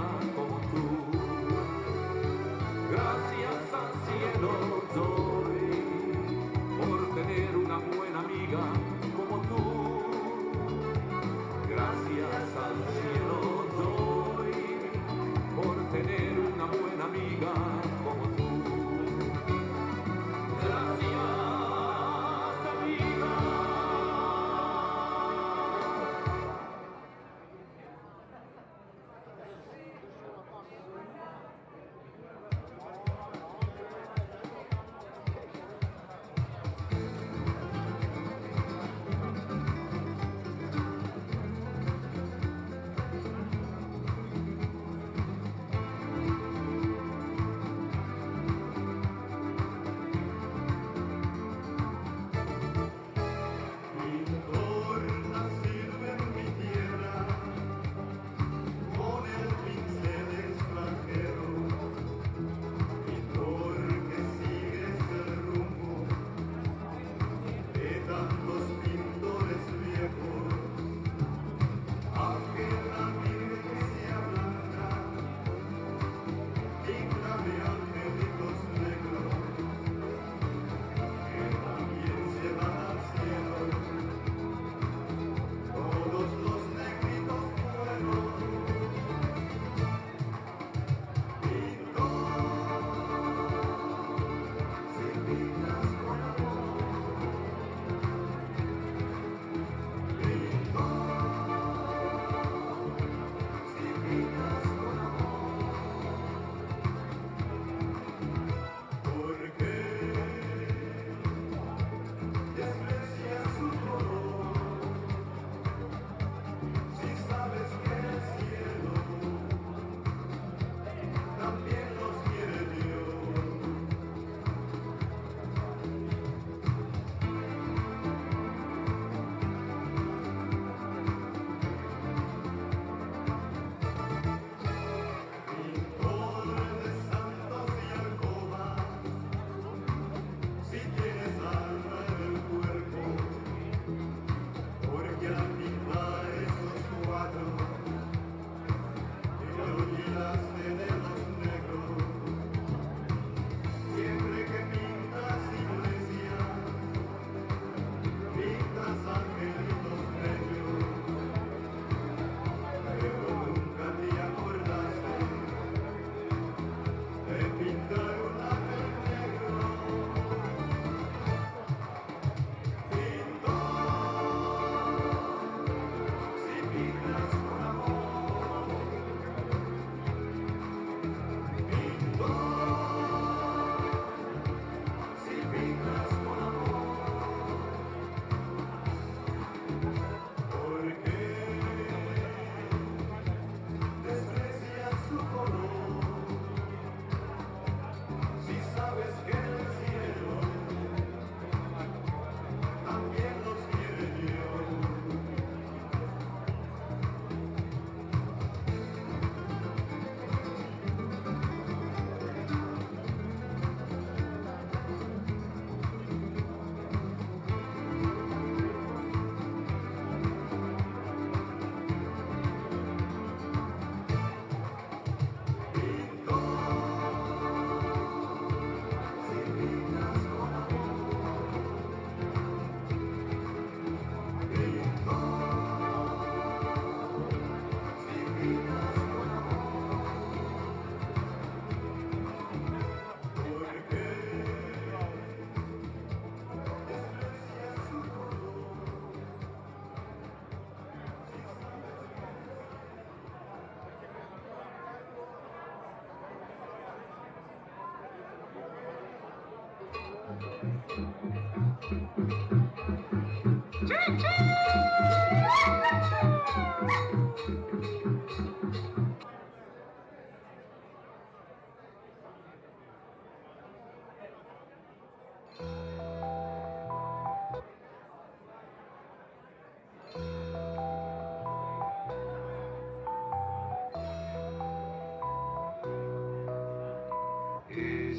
Is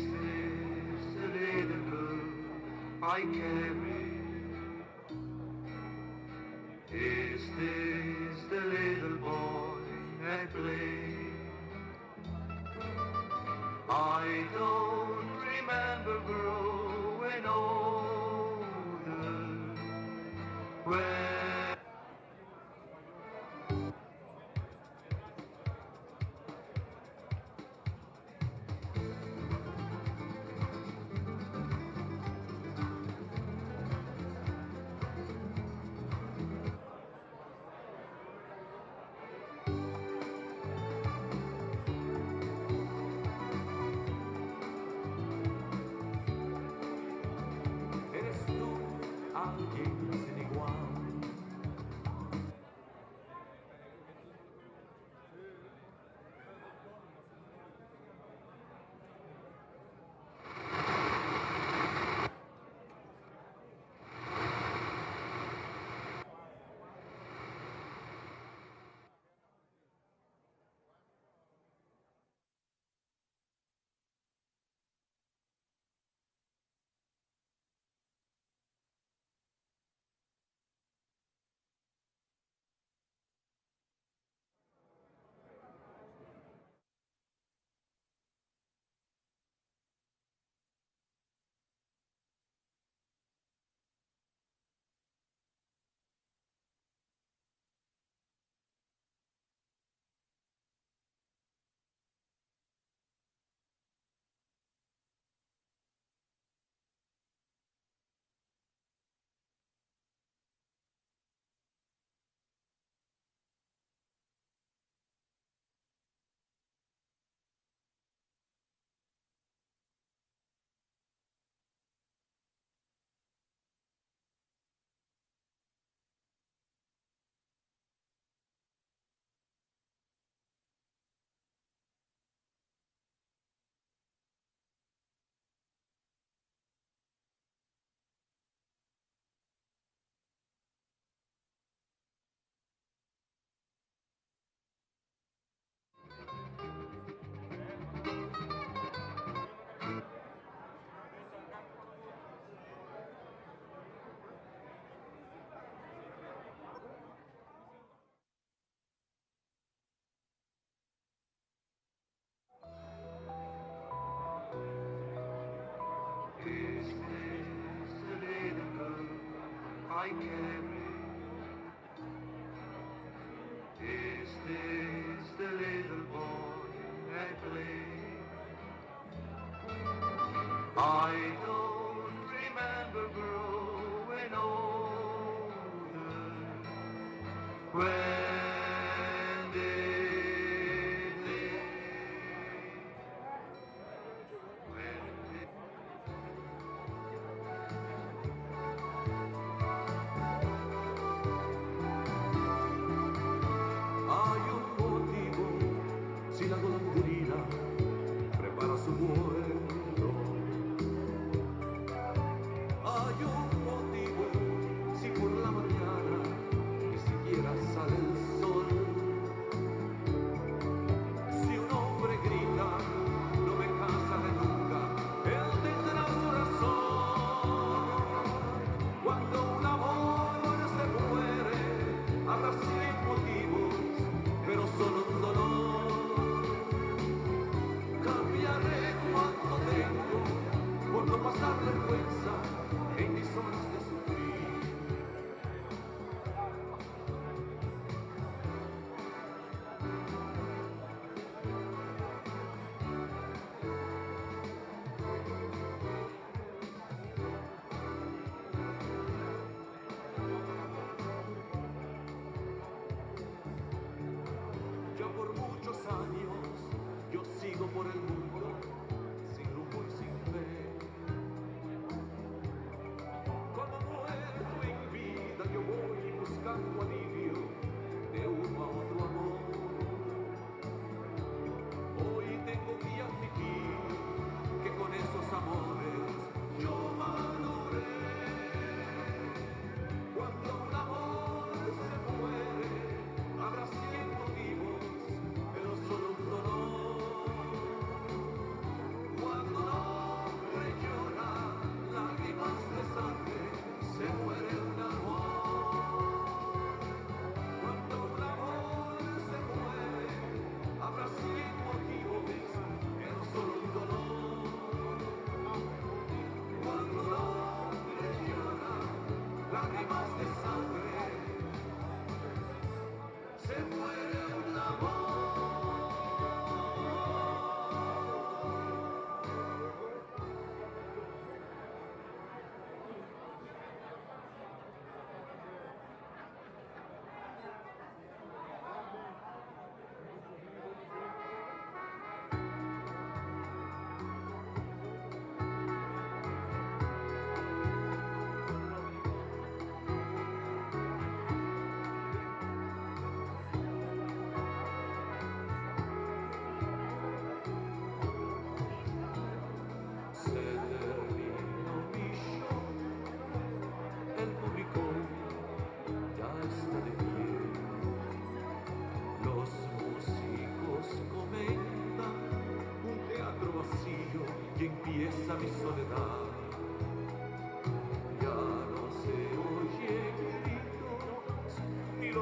this the little girl I carry? Is this the little boy I play? I don't remember growing older. When Eres tú alguien sin igual. Is this the little girl I carry? Is this the little boy I play? I don't remember growing older. When did they? When did Hay un motivo si la golondrina prepara su vuelo. Hay un motivo si por la mañana ni siquiera sale el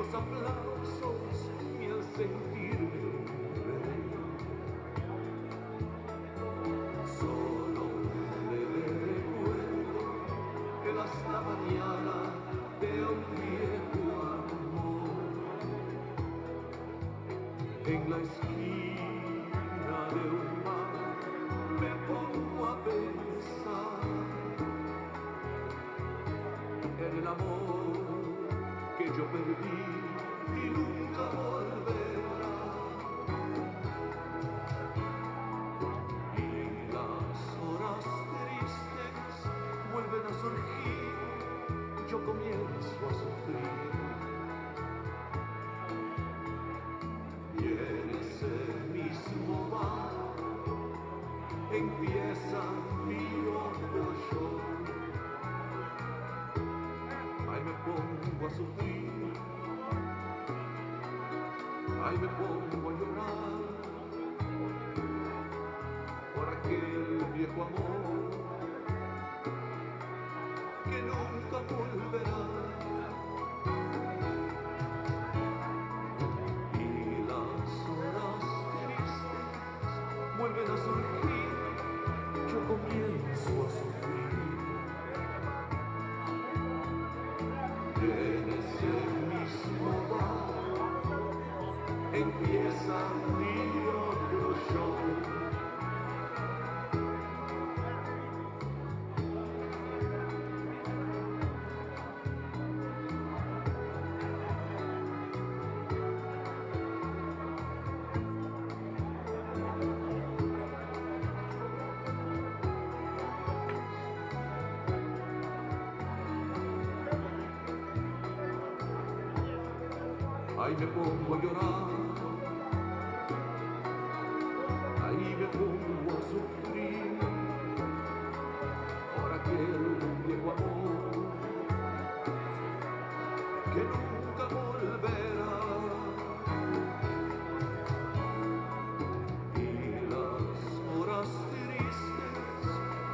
los aplausos, ni el sentirme un rey. Solo un leve recuerdo que hasta mañana de un viejo amor. En la esquina de un bar me pongo a pensar en el amor que yo perdí y nunca volverá. Y las horas tristes vuelven a surgir, yo comienzo a sufrir. Y en ese mismo bar empieza mi otro show. Ay, me pongo a sufrir, ay, me pongo a llorar por aquel viejo amor que nunca volverá. Y las horas tristes vuelven a surgir, yo comienzo a sufrir. Y en ese mismo bar empieza mi otro show. Ay, me pongo a llorar, ay, me pongo a sufrir por aquel viejo amor que nunca volverá. Y las horas tristes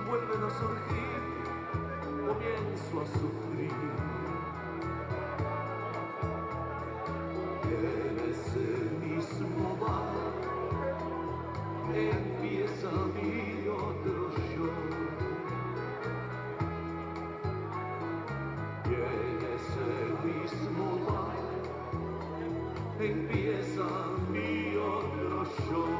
vuelven a surgir, comienzo a sufrir. En ese mismo bar empieza mi otro show. Y en ese mismo bar empieza mi otro show.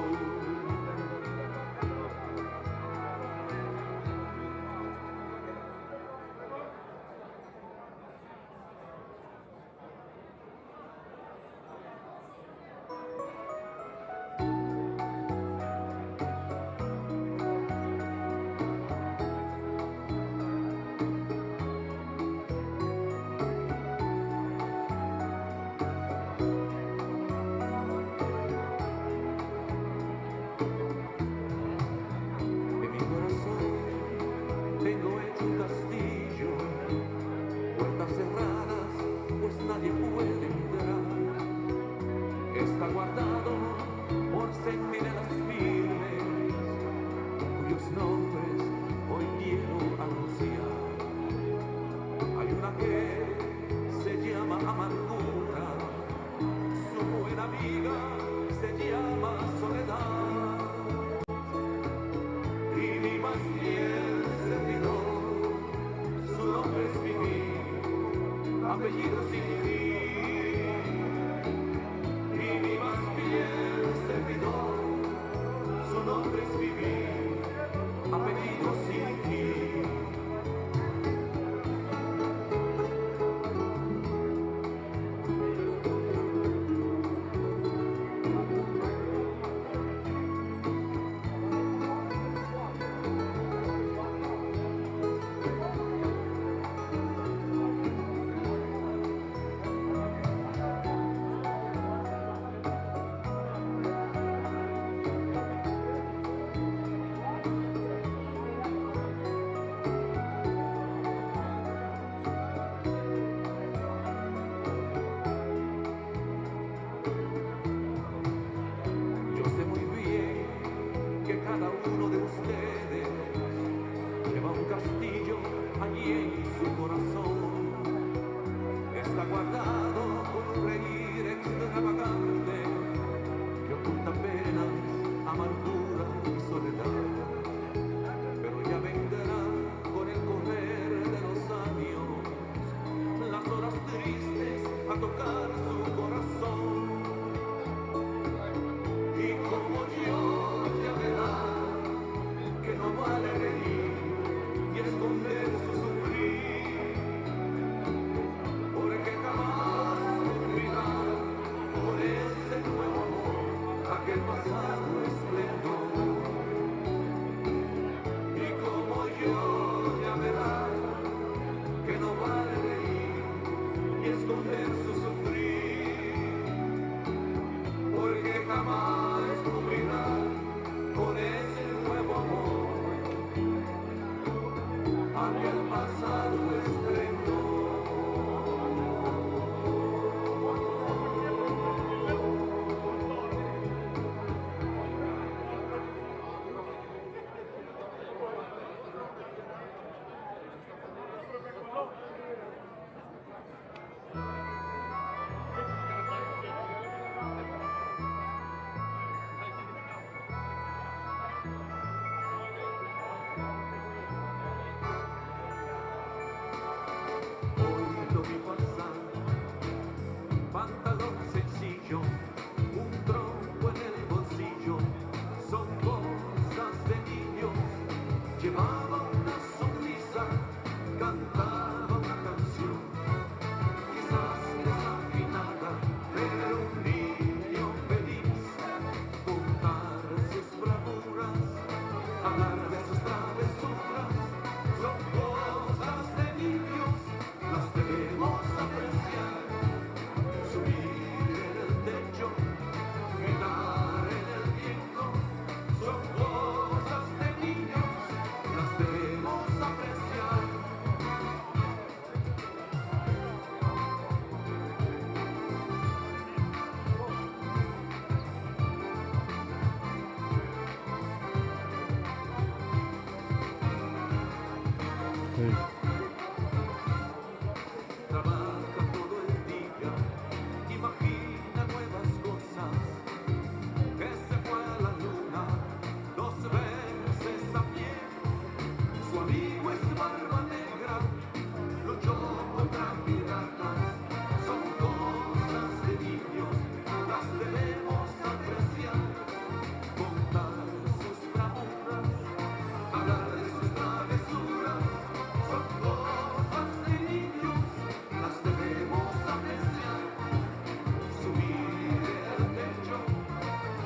Cantaba una canción, quizás desafinada, pero un niño feliz. Contar sus bravuras, hablar de sus travesuras, son cosas de niños, las debemos apreciar. Subir en el techo, gritar en el viento, son cosas de niños, las debemos apreciar. Trabaja todo el día, imagina nuevas cosas. Que se fue a la luna dos veces a pie. Su amigo es Barba Negra, luchó contra piratas. Son cosas de niños, las debemos apreciar. Contar sus bravuras, hablar de sus travesuras. Son cosas de niños, las debemos apreciar. Subir el techo,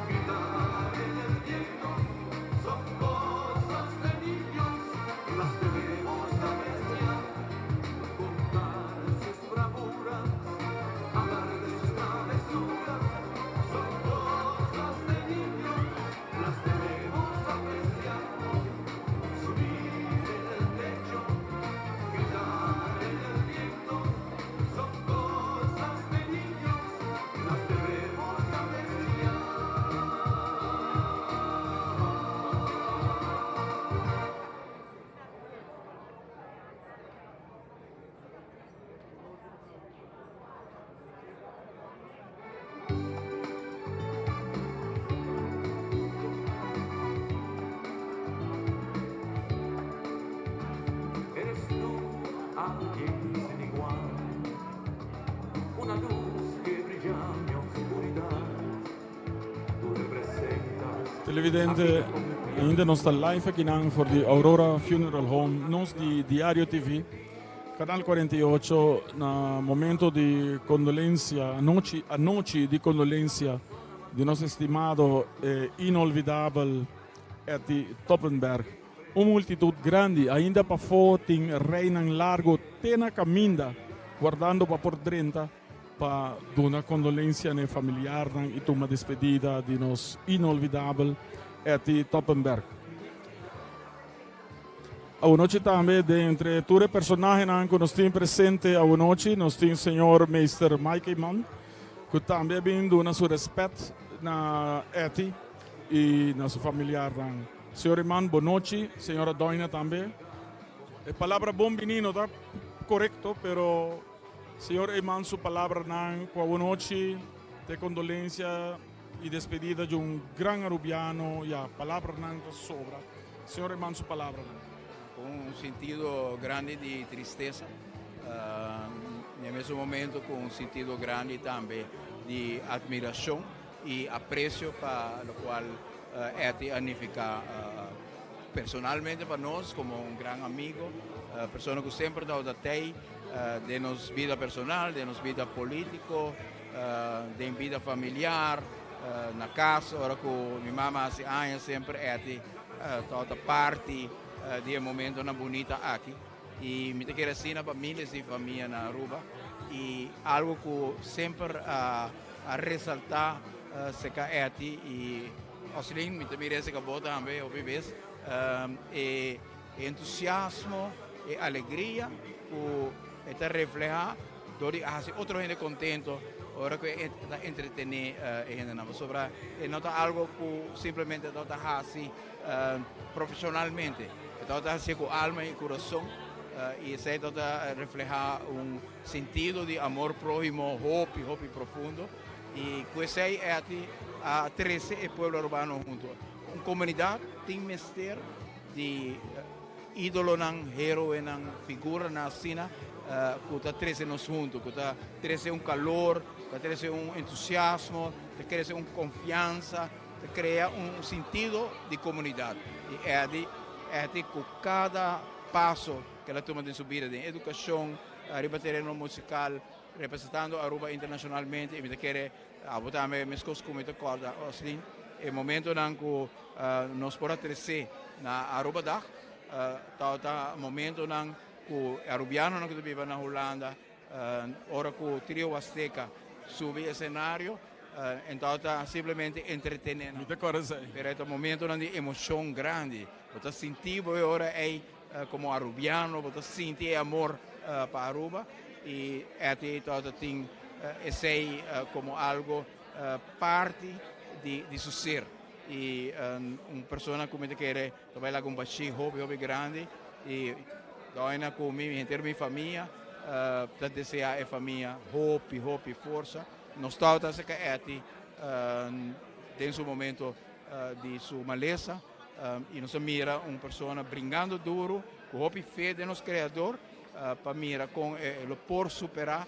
gritar en el viento, son cosas de niños, las debemos apreciar. Contar sus bravuras, hablar de sus travesuras, son cosas de niños, las debemos apreciar. Subir en el techo, gritar en el viento, son cosas de niños, las debemos apreciar. Eres tú alguien sin igual, una luz que brilla en mi oscuridad. Tú representas Televidente, ainda nos ta live aki nan for di Aurora Funeral Home, nos di Diario TV, Canal 48, na momento di condolencia, anochi, anochi di condolencia di nos estimado inolvidabel Etty Toppenberg. Un multitud grandi, ainda pafó tin rijnan largo te na caminda, wardando pa por drenta pa duna condolencia na familiarnan y tuma despedida di nos inolvidabel Etty Toppenberg. Anochi tambe, di entre tur e personahenan cu nos tin presente anochi, nos tin señor Meester Mike Eman, cu tambe a bin duna su respet na Etty y na su familiarnan. Señor Eman, bon nochi. Señora Doina tambe. E palabra bon bini no ta corecto, pero señor Eman su palabranan cu anochi di condolencia y despedida di un gran arubiano, ya, palabranan ta sobra. Señor Eman su palabranan. Cu un sentido grandi di tristesa, na mesun momento cu un sentido grandi tambe di admiracion y aprecio pa locual Etty a significa personalmente pa nos como un gran amigo, persona cu semper a duna di nos bida personal, di nos bida politico, di bida familiar, na cas, ora cu mi mama haci aña semper Etty tabata parti di e momentonan bunita aki. Y mi ta kere asina pa miles di famia na Aruba y algo cu semper a resalta cerca Etty y Oslin, mi tambe ta bo tambe, hopi bes, e entusiasmo y alegria cu ta refleha door di haci otro hende contento ora cu ta entretene hende sobre e no ta algo cu simplemente no ta haci profesionalmente, ta haci cu alma y curason y esey ta refleha un sentido di amor prohimo hopi, hopi profundo y cu esey Etty a trece e pueblo arubano hunto. Un comunidad tin mester di idolonan, heroenan, figuranan asina, cu ta trece nos hunto, cu ta trece un calor, cu ta trece un entusiasmo, ta trece un confiansa, ta crea un sentido di comunidad. Y Etty, Etty, cu cada paso ku el a tuma den su bida den edukashon, riba tereno musikal, representando Aruba internashonalmente i mi ta kere abo tambe meskos ku mi ta kòrda Oslin e momentonan ku nos por a tresé na Arubadag tabata momentonan ku e arubianonan ku ta biba na Hulanda ora ku Trio Huasteca subi esenario en tabata simplemente entretené nan. Mi ta kòrda esei. Pero e ta momentonan di emoshon grandi. Bo ta sinti bo e ora ei komo arubiano, bo ta sinti e amor pa Aruba i Etty tabata tin esei komo algo parti di su ser. I un persona ku mi ta kere ta bai laga un bashí hopi hopi grandi i Doina ku mi henter mi famia ta deseá e famia hopi hopi forsa. Nos tabata aserka Etty den su momento di su malesa i nos a mira un persona bringando duru ku hopi fe den nos Kreador pa mira kon e lo por superá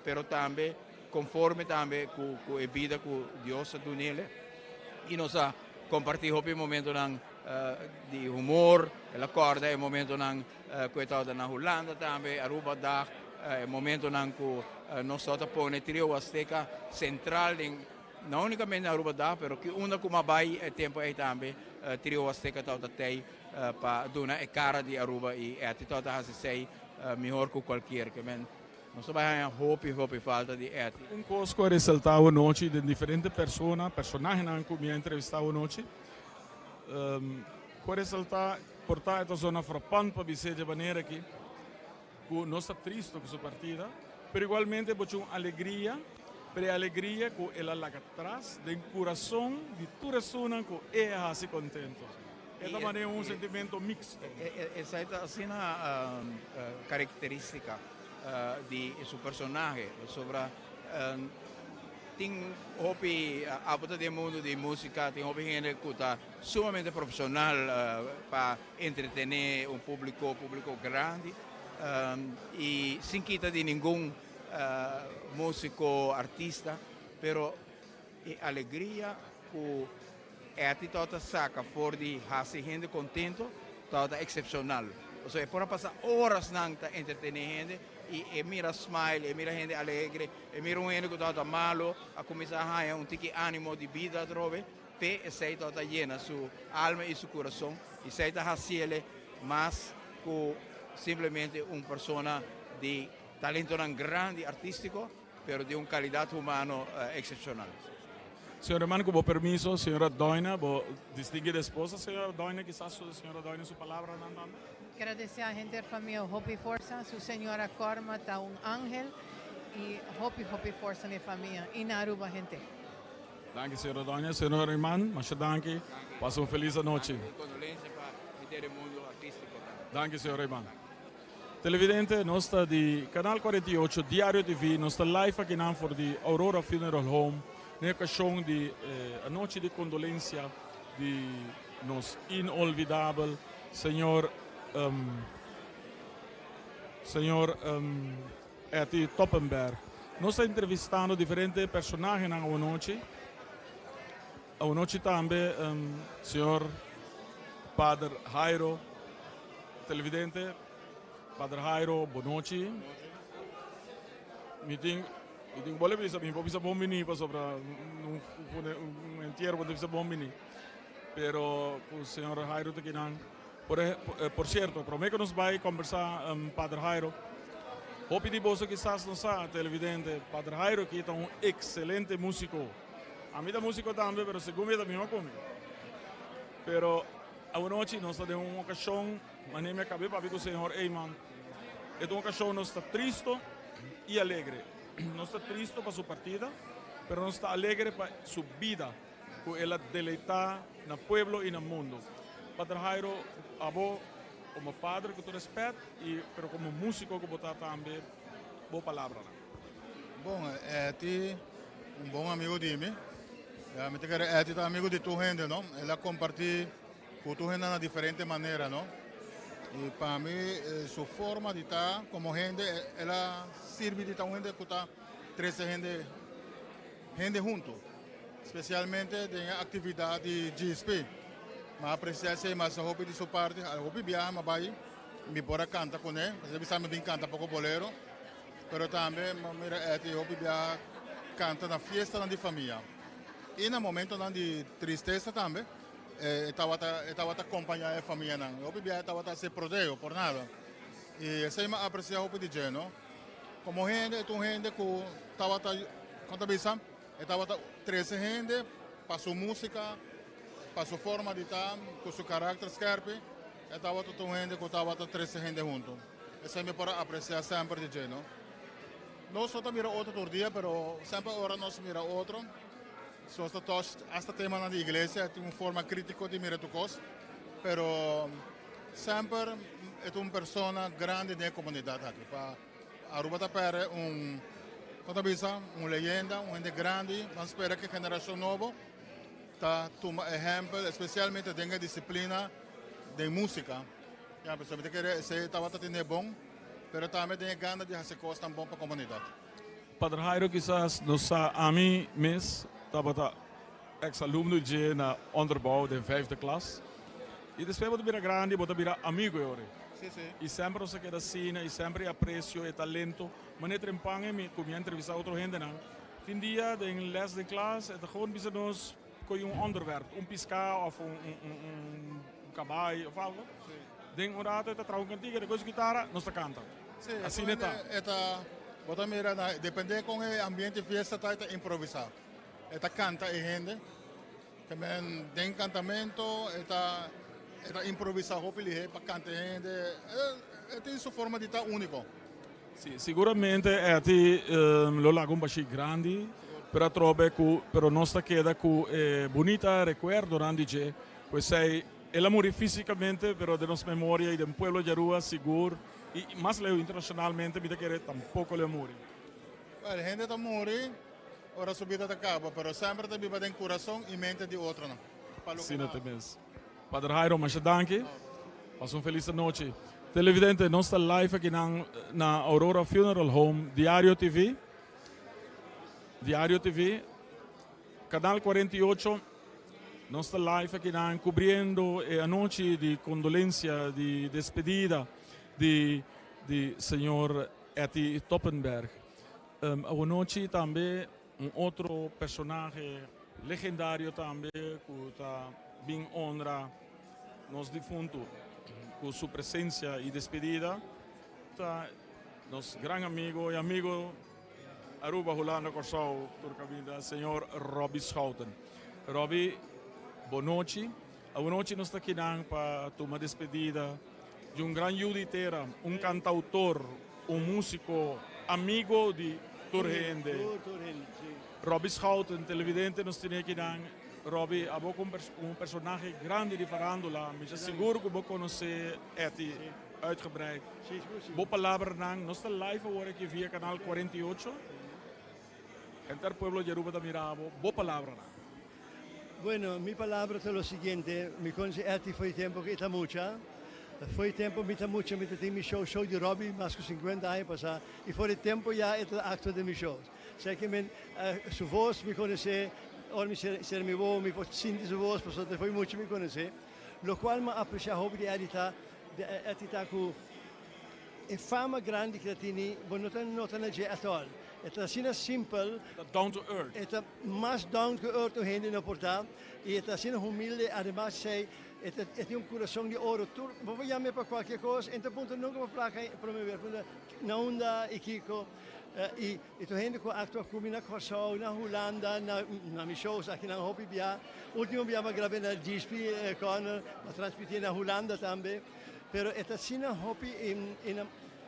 pero tambe konforme tambe ku e bida ku Dios a dun'ele i nos a kompartí hopi momentonan di humor. El a kòrda e momentonan ku e tabata na Hulanda tambe, Arubadag, e momentonan ku nos tabata pone Trio Huasteca sentral den no únikamente na Arubadag pero ki unda ku mas bai e tempu ei tambe Trio Huasteca tabata tei pa duna e kara di Aruba i Etty tabata hasi esei mihor ku kualkier. Nos ta bai haña hopi hopi falta di Etty. Un kos ku a resaltá awanochi den diferente persona, personahenan ku mi a entrevistá awanochi, ku a resaltá por ta e ta zona frapant pa bis'é dje manera aki ku nos ta tristo ku su partida, pero igualmente bo tin un alegria, pero e alegria ku el a laga tras den kurason di tur esunnan ku e a hasi kontento. E ta manera un sentimento mixto. Esei ta asina karakterístika di su personahe, pasobra tin hopi abo ta den mundu di músika, tin hopi hende ku ta sumamente profeshonal pa entretené un públiko, públiko grandi i sin kita di ningun músiko, artista, pero e alegria ku Etty tabata saka for di hasi hende kontento tabata eksepshonal. Pasobra e por a pasa orasnan ta entretené hende i e mira smile, e mira hende alegre, e mira un hende ku tabata malo a kuminsá haña un tiki ánimo di bida atrobe, p'e esei tabata yena su alma i su kurason i esei ta hasiele mas ku simplemente un persona di talentonan grandi artístiko. pero di un calidad humano excepcional. Señor Herman, cu bo permiso, señora Doina, bo distinguida esposa, señora Doina, kisas su señora Doina su palabranan tambe. Gradece a henter famia hopi forsa, su señora Corma ta un angel y hopi hopi forsa na e famia y na Aruba henter. Danki señora Doina, señor Herman, masha danki, pasa un feliz anochi. Danki y condolencia pa henter e mundo artistico tambe. Danki señor Herman. Televidente, nos ta di Canal 48, Diario TV, nos ta live akinan for di Aurora Funeral Home na e ocasion di e anochi di condolencia di nos inolvidabel señor señor Etty Toppenberg. Nos ta entrevistando diferente personahenan awanochi. Awanochi tambe señor Pader Jairo, televidente, Pader Jairo, bonochi. Mi tin, mi tin bole bisa, mi por bisa bon bini pasobra un, un entiero bo ta bisa bon bini. Pero ku señor Jairo ta kinan. Por, por cierto, prome ku nos bai kombersa Pader Jairo, hopi di boso kisas no sa, televidente, Pader Jairo aki ta un excelente musico. Ami ta musico tambe, pero segun mi e ta mihó ku mi. Pero awanochi nos ta den un okashon, manera mi a kab'é papia ku señor Eyman, e ta un okashon nos ta tristo i alegre. Nos ta tristo pa su partida, pero nos ta alegre pa su bida ku el a deleitá na pueblo i na mundu. Pader Jairo, abo komo padre ku tur rèspèt i pero komo músiko ku bo ta tambe, bo palabranan. Bon, Etty un bon amigo di mi. Mi ta kere Etty ta amigo di tur hende, no? El a comparti cu tur hende na diferente manera, no? Y pa mi su forma di ta como hende, el a sirbi di ta un hende cu ta trece hende hende hunto, specialmente den e actividad di GSP. Mi a aprecia esey masha hopi di su parti, hopi biaha mi a bay. mi por a kanta kuné, pasobra e bisa mi bin kanta poko bolero, pero tambe mi a mira Etty hopi biaha kanta na fiestanan di famia i na momentonan di tristesa tambe e tabata e tabata kompañá e famianan. Hopi biaha e tabata hasi prodeo por nada i esei mi a apresiá hopi di dje no. Komo hende e ta un hende ku tabata, kon ta bisa? E tabata trese hende pa su músika, pa su forma di ta, ku su karakter skèrpi. E tabata un hende ku tabata trese hende huntu. Esei mi por a apresiá semper di dje, no? Nos no ta mira otro tur dia, pero semper ora nos mira otro, si nos ta touch hasta temanan di iglesia, e tin un forma krítiko di mira tur kos, pero semper e ta un persona grandi den e komunidat aki. Pa Aruba ta pèrdè un, kon ta bisa, un leyenda, un hende grandi. Nan spera ku e generashon nobo ta tuma ehèmpel, espesialmente den e disiplina den músika. Ya, pasobra mi ta kere esei tabata tene bon, pero tambe den e gana di hasi kosnan bon pa komunidat. Pader Jairo kisas no sa, ami mes tabata ex alumno dje na onderbouw den vijfde klas. I despues bo ta bira grandi bo ta bira amigo e ora. I semper nos a keda asina i semper e aprecio, e talento. Manera trempan e mi cu mi a entrevista otro hendenan, tin dia den les den klas e ta gewoon bisa nos coy un onderwerp, un pisca of un un cabai of algo. Den un rato e ta traha un cantica, e ta coy su guitara, nos ta canta. Asina e ta. E ta, bo ta mira na, depende con e ambiente fiesta ta, e ta improvisa. E ta canta e hende. Te men den cantamento e ta e ta improvisa hopi lihe pa canta e hende. E tin su forma di ta unico. Si, siguramente Etty lo laga un bashi grandi, pero atrobe cu pero nos ta keda cu e bunita recuerdonan di dje, cu esey el a muri fisicamente pero den nos memoria y den pueblo di Aruba sigur y mas leu internacionalmente mi ta kere tampoco lo a muri. Well, hende ta muri ora su bida ta caba, pero semper ta biba den curason y mente di otronan. Pa loke Asina ta mes. Pader Jairo, masha danki. Pasa un felis anochi. Televidente, nos ta live akinan na Aurora Funeral Home, Diario TV. Diario TV, Canal 48. Nos ta live akinan cubriendo e anochi di condolencia, di despedida di di señor Etty Toppenberg. Awanochi tambe un otro personahe legendario tambe cu ta bin honra nos difunto cu su presencia y despedida ta nos gran amigo y amigo Aruba, Hulanda, Corsou, tur caminda, señor Robbie Schouten. Robbie, bonochi. Awanochi nos ta kinan pa tuma despedida di un gran yu di tera, un cantautor, un musico, amigo di tur hende. Robbie Schouten, televidente nos tene kinan. Robbie, abo cu un personahe grandi di farandula, mi ta sigur cu bo conoce Etty uitgebreid. Bo palabranan, nos ta live awor aki via Canal 48. Henter pueblo di Aruba ta mira bo. Bo palabranan. Bueno, mi palabra ta lo siguiente, mi conoce Etty for di tempo cu e ta mucha, for di tempo mi ta mucha mi ta tin mi show, show di Robby, mas cu 50 aña pasa, y for di tempo ya e ta actua den mi shows. Sea que men, su voz mi conoce, ora mi cera mi wowo mi por sinti su voz pasobra ta for di mucha mi conoce. Locual mi a aprecia hopi di Etty ta, di Etty ta cu E fama grandi ki ta tini bo no ta nota na dje at all. E ta asina simpel. E ta down to earth. E ta mas down to earth un hende no por ta. Y e ta asina humilde. Ademas esey e ta e tin un curason di oro. Tur bo por yam'e pa cualkier cos. E no ta puntra nunca pa placa prome ber. Puntra na unda y kico. Y e tur hende cu a actua cu mi na Corsou, na Hulanda, na na mi shows aki nan hopi bia. Ultimo bia mi a grab'e na Gispi Corner. Mi a transmiti'e na Hulanda tambe. Pero e ta asina hopi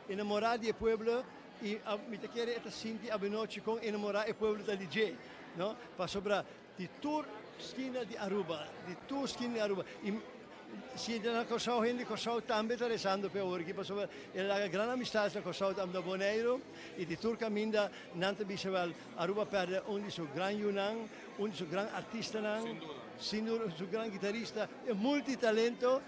enamorá di e pueblo i mi ta kere e ta sinti abenochi kon enamorá e pueblo ta di dje, no? Pasobra di tur skina di Aruba, di tur skina di Aruba, i si e ta na Kòrsou, hende di Kòrsou tambe ta rezando p'e awor aki, pasobra el a laga gran amistats na Kòrsou tambe na Boneiru, i di tur kaminda nan ta bisa wèl, Aruba pèrdè un di su gran yunan, un di su gran artistanan, sin duda su gran gitarista, e multitalento.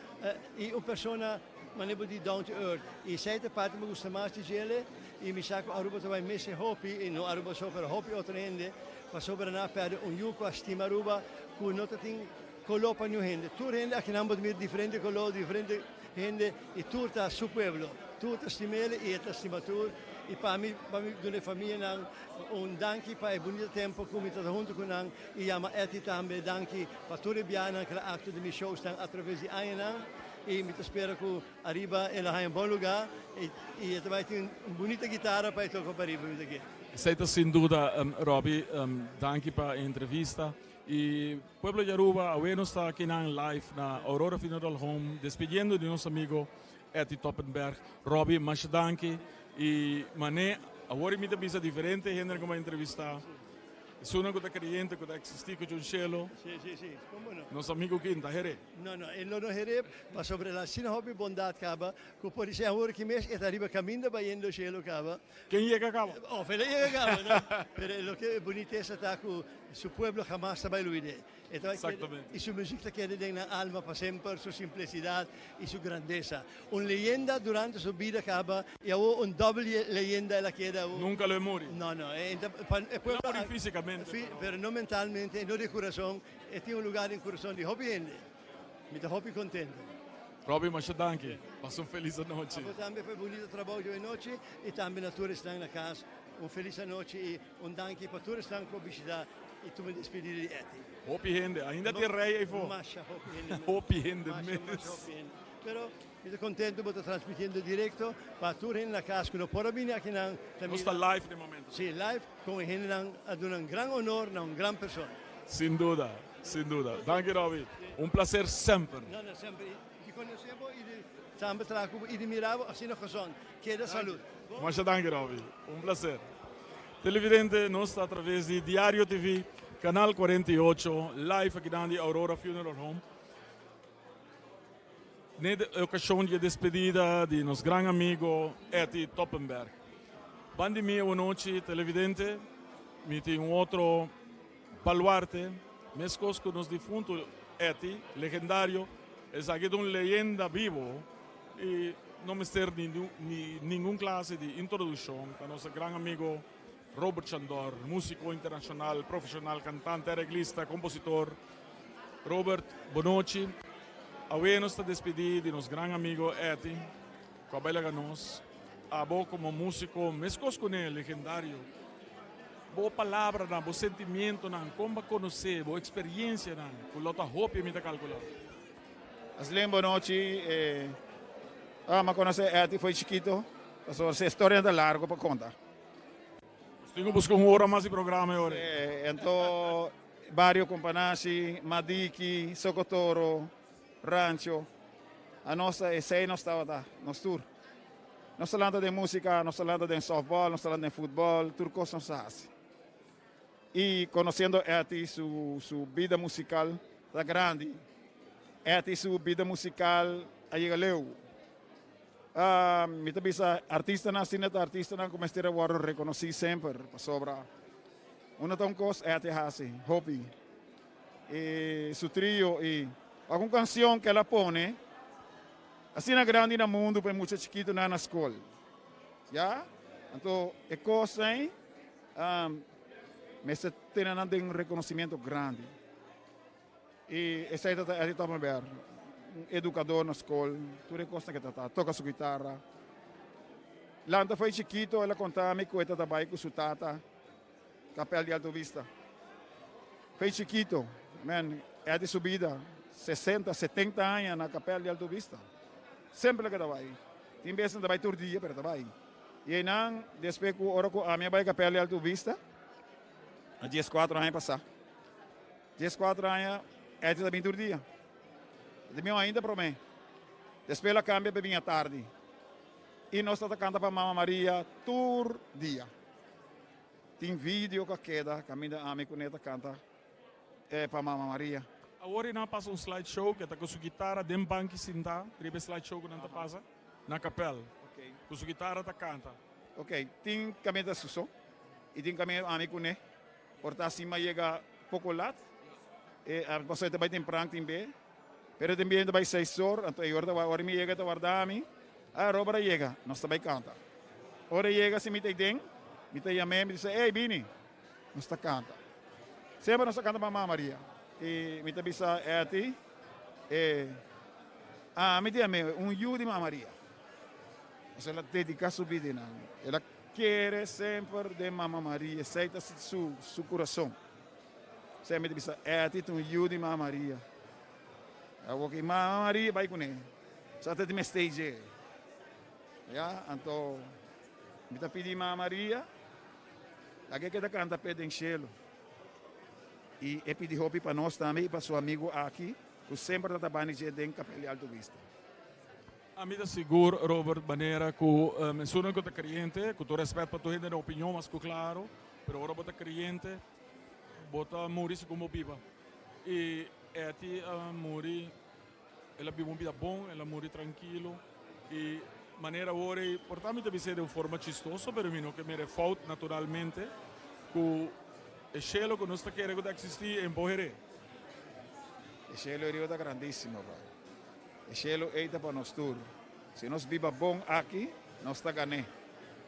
Y un persona manera bo di down to earth. Y esey ta parti mi gusta mas di djele y mi sa cu Aruba ta bay mester hopi, y no Aruba so pero hopi otro hende, pasobra nan a perde un yu cu a stima Aruba cu no ta tin color pa niun hende. Tur hende akinan bo ta mira diferente color, diferente. hende y tur ta su pueblo, tur ta stim'el y e ta stima tur y pa mi pa mi duna e famianan un danki pa e bunita tempo cu mi ta ta hunto cu nan y yama Etty tambe danki pa tur e biahanan cu el a actua den mi showsnan atraves di añanan y mi ta spera cu ariba el a haña un bon lugar y e ta bay tin un bunita guitara pa e toca pariba mi ta kere. Esey ta sin duda Robbie, danki pa e entrevista. Y pueblo di Aruba, awe nos ta akinan live na Aurora Funeral Home despidiendo di nos amigo Etty Toppenberg. Robbie, masha danki y mane awor mi ta bisa diferente hende cu mi a entrevista. Esunnan cu ta creyente cu ta existi cu djun cielo. Si, si, si. Como no? Nos amigo ki ta here. No, no, e lo no here pasobra el a asina hopi bondad caba cu por di ser awor ki mes e ta riba caminda bayendo cielo caba. Ken yega caba? Of el a yega caba, no? Pero loke e bunitesa ta cu su pueblo hamas ta bay luid'é. E ta bay keda, Exactamente. y su muziek ta keda den nan alma pa semper, su simplecidad y su grandesa. Un leyenda durante su bida caba y awor un doble leyenda el a keda awor. Nunca lo e muri. No, no. E ta, pa e pueblo El a muri fisicamente, pero pero no mentalmente, no di curason. E tin un lugar den curason di hopi hende. Mi ta hopi contento. Robbie, masha danki. Pasa un feliz anochi. Abo tambe pa e bunito trabou di anochi y tambe na tur esnan na cas. Un feliz anochi y un danki pa tur esnan cu a bishita y tuma despedida di Etty. Hopi hende, ainda tin rei eyfo. Masha hopi hende mes. Hopi hende Masha, mes. masha hopi hende. Pero mi ta contento bo ta transmitiendo directo pa tur hende na cas cu no por a bini akinan ta Nos ta mira. live den momento. Si, live con e hendenan a duna un gran honor na un gran persona. Sin duda, sin duda. Danki Robbie. Un placer semper. No, no, semper. Di conoce bo y di tambe traha cu bo y di mira bo asina gezond. Keda salud. Masha danki Robbie. Un placer. Televidente, nos ta a traves di Diario TV, Canal 48, live akinan di Aurora Funeral Home. Ne ocasion di e despedida di nos gran amigo Etty Toppenberg. Ban di mi awanochi, televidente, mi tin un otro baluarte, mescos cu nos difunto Etty, legendario, esaki ta un leyenda bibo y no mester ni ningun clase di introduccion, ta nos gran amigo Robert Chandor, musico internacional, profesional, cantante, arreglista, compositor. Robert, bonochi. Awe nos ta despedi di nos gran amigo Etty, cu a bay laga nos. Abo como musico, mescos cu ne, legendario, bo palabranan, bo sentimientonan, con bo a conoce, bo experiencianan, cu lo ta hopi mi ta calcula. Aslen bonochi, ah, mi a conoce Etty foi chikito, pasobra su historia ta largo pa conta. Nos tin cu busca un ora mas di programa e ora. Eh, anto Bario Companashi, Madiki, Socotoro, Rancho, anos ta esey nos tabata, nos tur. Nos ta lanta den musica, nos ta lanta den softball, nos ta lanta den futbol, tur cos nos ta haci. Y conociendo Etty su su bida musical ta grandi. Etty su bida musical a yega leu. Mi ta bisa artistanan asina ta artistanan ku mester a wòrdu rekonosí semper pasobra uno ta un kos Etty a hasi hopi i su trio i algun kansion ku el a pone asina grandi na mundu pa e mucha chikitunan na skol ya anto e kos ei mester tene nan den un rekonosimiento grandi. I esei ta ta Eddie Toppenberg, un edukador na skol, tur e kosnan ke ta ta, toka su guitarra. Lanta foi chikito, el a konta mi ku e ta ta bai ku su tata Kapèl di Alto Vista. Foi chikito, men, Eddie su bida, sesenta, setenta aña na Kapèl di Alto Vista. Semper el a keda bai. Tin bes nan ta bai tur dia, pero ta bai. I einan, despues ku ora ku ami a bai Kapèl di Alto Vista, a dieskuatro aña pasá, Dieskuater aña Etty ta bin tur dia. E ta bin ainda promé. Despues el a kambia pa bin atardi. I nos ta ta kanta pa Mama Maria tur dia. Tin video ku a keda kaminda ami ku ne ta kanta pa Mama Maria. Awor i nan a pasa un slide show ku e ta ku su gitara den banki sintá riba e slide show ku nan ta pasa na kapèl. Ku su gitara ta kanta. Ok, tin kaminda ta su so i tin kaminda ami ku ne. Por ta asina yega poko lat. E pasobra e ta bai tempran tin be. Pero tin be ta bai seis or, anto e ora ta ora mi yega e ta warda mi. Ah, Robert a yega, nos ta bai kanta. Ora e yega si mi ta den, mi ta yam'é, mi ta bisa, ey bini, nos ta kanta. Semper nos ta kanta pa Mama Maria. I mi ta bisa Etty, e. Ami di ami un yu di Mama Maria. Pasobra el a dedica su bida einan. El a kere semper den Mama Maria. Esei ta su su curason. Esei mi ta bisa, Etty ta un yu di Mama Maria. Awor ki Mama Maria bai cune, sa ta di mester dje. Ya, anto mi ta pidi Mama Maria, laga e keda canta p'e den cielo. Y e pidi hopi pa nos tambe y pa su amigo aki cu semper ta tabani dje den Capel di Alto Vista. Ami ta sigur, Robert, manera cu esunnan cu ta creyente, cu tur respet pa tur hende na opinion mas cu claro, pero ora bo ta creyente, bo ta muri segun bo biba. Y Etty a muri, el a biba un bida bon, el a muri trankilo y manera awor ey, por ta mi ta bis'é den un forma chistoso, pero mi no ke mira e fout naturalmente, cu e shelo cu nos ta kere cu ta existi e empoher'é. E shelo riba ta grandisimo, pa. E shelo ey ta pa nos tur. Si nos biba bon aki, nos ta gané.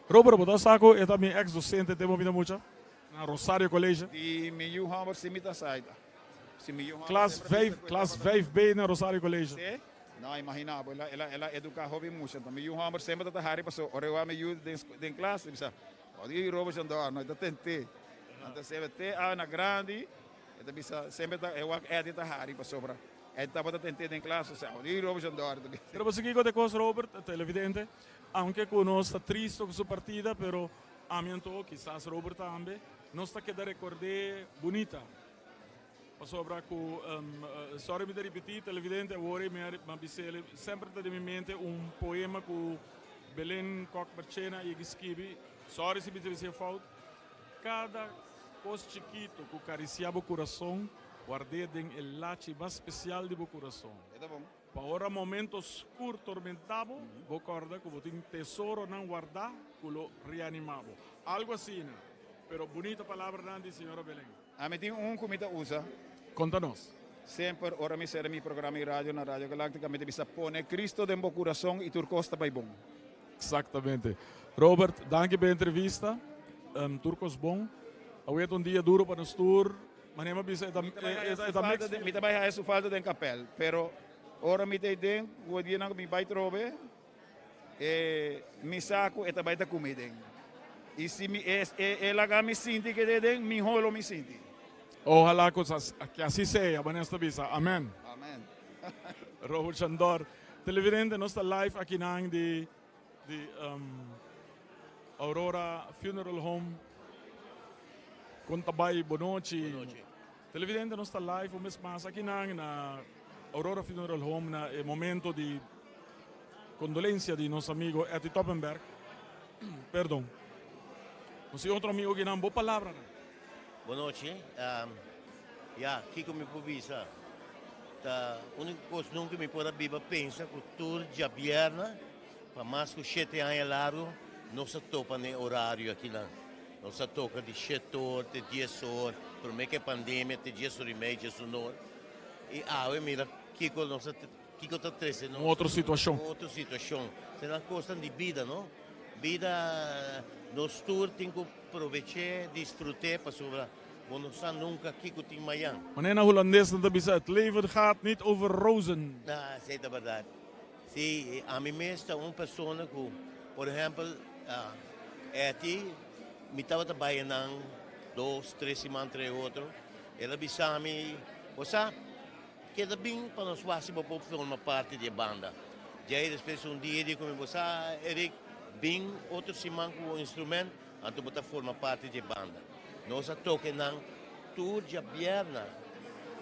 Robert, bo ta sa cu e ta mi ex docente te bo bida mucha na Rosario College. Di mi yu homber si mi ta sa ita. Si mi yu homber Klas semper vijf, bisa cu e klas tabata. vijf B na Rosario College. Si? No, imagina bo, el a, el a, el a educa hopi mucha. Enton mi yu homber semper ta ta hari paso ora e wak mi yu den, den klas, e bisa, Odi yu Robert Jandor, no, e ta tent'é. Anto semper te awe na grandi, e ta bisa, semper ta, e wak Eddie ta hari pasobra Ed tabata tent'é den klas, osea, odi Robert Jandor ta bisa. Pero bo sigui ku e kos, Robert, televidente, aunke ku nos ta tristo ku su partida, pero ami anto, kisas Robert tambe, nos ta keda rekord'é bunita. Pasobra ku, sorry mi ta ripití, televidente, awor mi a bis'el, semper ta den mi mente un poema ku Belen Kok Marchena a yega skibi, sorry si mi ta bis'é fout, Kada kos chikito ku karisiá bo kurason, ward'é den e lachi mas spesial di bo kurason. Pa ora momento skur tormentá bo, bo kòrda ku bo tin tesoronan wardá ku lo reanimá bo. Algu asina. Pero bunita palabranan di señora Belen. Ami tin un ku mi ta usa. Konta nos. Semper ora mi sera mi programa di radio na Radio Galáctica mi ta bisa pone Cristo den bo kurason i tur kos ta bai bon. Exactamente. Robert, danki pa e entrevista. Tur kos bon. Awe ta un dia duro pa nos tur. Manera mi a bisa e ta mix Mi ta bai haya su falta den kapel, pero ora mi ta den, ku e dianan ku mi bai trobe, e mi sa ku e ta bai ta ku mi den. I si mi e e laga mi sinti ku e ta den, mihó lo mi sinti. Ojalá ku asi sea, manera nos ta bisa. Amen. Amen. Robert Chandor. Televidente, nos ta live akinan di di Aurora Funeral Home. Kon ta bai? Bonochi. Bonochi. Televidente, nos ta live un bes mas akinan na Aurora Funeral Home na e momento di condolencia di nos amigo Etty Toppenberg. Perdon. Nos tin otro amigo akinan. Bo palabranan. Bonochi. Ya, kiko mi por bisa? Ta úniko kos nunka mi por a biba pensa ku tur djabièrnè pa mas ku shete aña largu nos a topa na e orario akinan. Nos a toka di shete or te dies or, promé ku e pandemia te dies or i mei, dies un or. I awe mira kiko nos a kiko ta trese nos. Un otro situashon. Un otro situashon. Esnan kosnan di bida, no? Bida nos tur tin ku probech'é, disfrut'é pasobra. Bo no sa nunca kico tin mayan. Manera na Hulandes nan ta bisa, Het leven gaat niet over rozen. Ah, esey ta berdad. Si, ami mes ta un persona cu, por ehempel, Etty, mi tabata bay enan dos, tres siman entre otro. El a bisa mi, Bo sa, keda bin pa nos wak si bo por forma parti di e banda. Djey despues un dia di cu mi, Bo sa, Eric, bin otro siman cu bo instrument. Anto bo ta forma parti di e banda. Nos a toka e nan tur djabièrnè,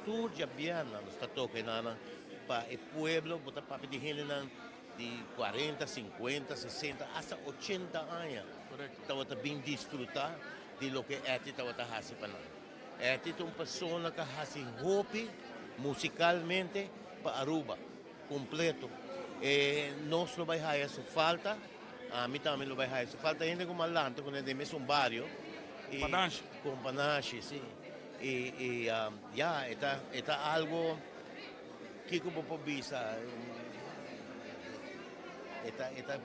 tur djabièrnè nos ta toka e nannan pa e pueblo. Bo ta papia di hendenan di kuarenta, sinkuenta, sesenta, asta ochenta aña tabata bin disfrutá di loke Etty tabata hasi pa nan. Etty ta un persona ku a hasi hopi musikalmente pa Aruba kompleto. E nos lo bai haya su falta. Ami tambe lo bai haya su falta hende ku malanta ku den mesun bario. Con panache. Con panache, si. Y, y ya, e ta, e ta algo, kiko bo por bisa? E ta, e ta.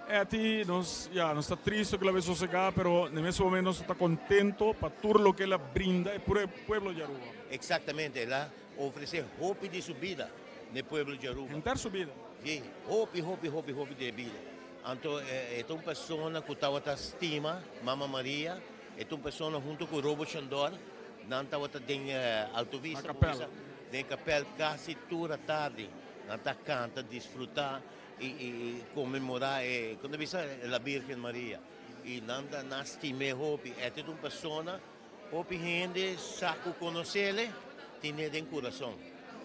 Etty, nos, ya, nos ta tristo ku el a bai sosegá, pero den mesun momento nos ta kontento pa tur loke el a brinda e pueblo di Aruba. Exactamente, el a ofrece hopi di su bida. na e pueblo di Aruba. Henter su bida. Si, hopi, hopi, hopi, hopi di e bida. Anto e ta un persona ku tabata stima Mama Maria, e ta un persona hunto ku Robo Chandor, nan tabata den Alto Vista, Na kapel. Den kapel kasi tur atardi nan ta kanta, disfruta i i konmemorá e, kon ta bisa, la Birgen Maria. I nan ta nan stim'é hopi. E ta un persona Hopi hende sa ku konosele tine den kurason.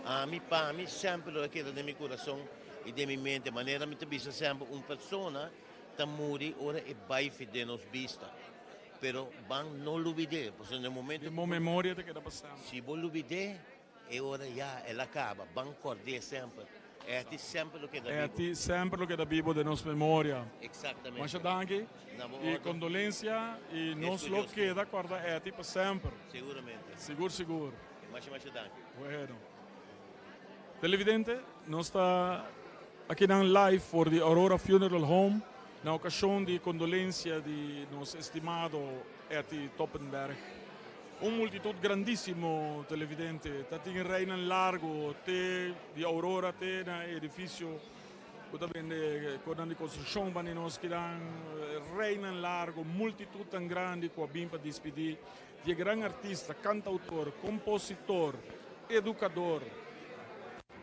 Ami pa mi semper lo a keda den mi kurason i den mi mente. Manera mi ta bisa semper, un persona ta muri ora e bai fi den nos bista. Pero ban no lubid'é, pasobra na e momento Den bo memoria ta keda pa semper. Si bo lubid'é, E ora ya el a caba, ban cord'é semper. Etty semper lo keda bibo. Etty semper lo keda bibo den nos memoria. Exactamente. Masha danki Na bo y orden. condolencia y nos Escu lo Dios keda corda Etty pa semper. Seguramente. Sigur sigur. Masha masha danki. Bueno. Televidente, nos ta akinan live for di Aurora Funeral Home na ocasion di condolencia di nos estimado Etty Toppenberg. Un multitud grandísimo, televidente, ta tin rijnan largo te di Aurora te na e edificio cu ta bende cosnan di construccion banda di nos kidan rijnan largo, multitud tan grandi cu a bin pa dispidi di e gran artista, cantautor, compositor, educador,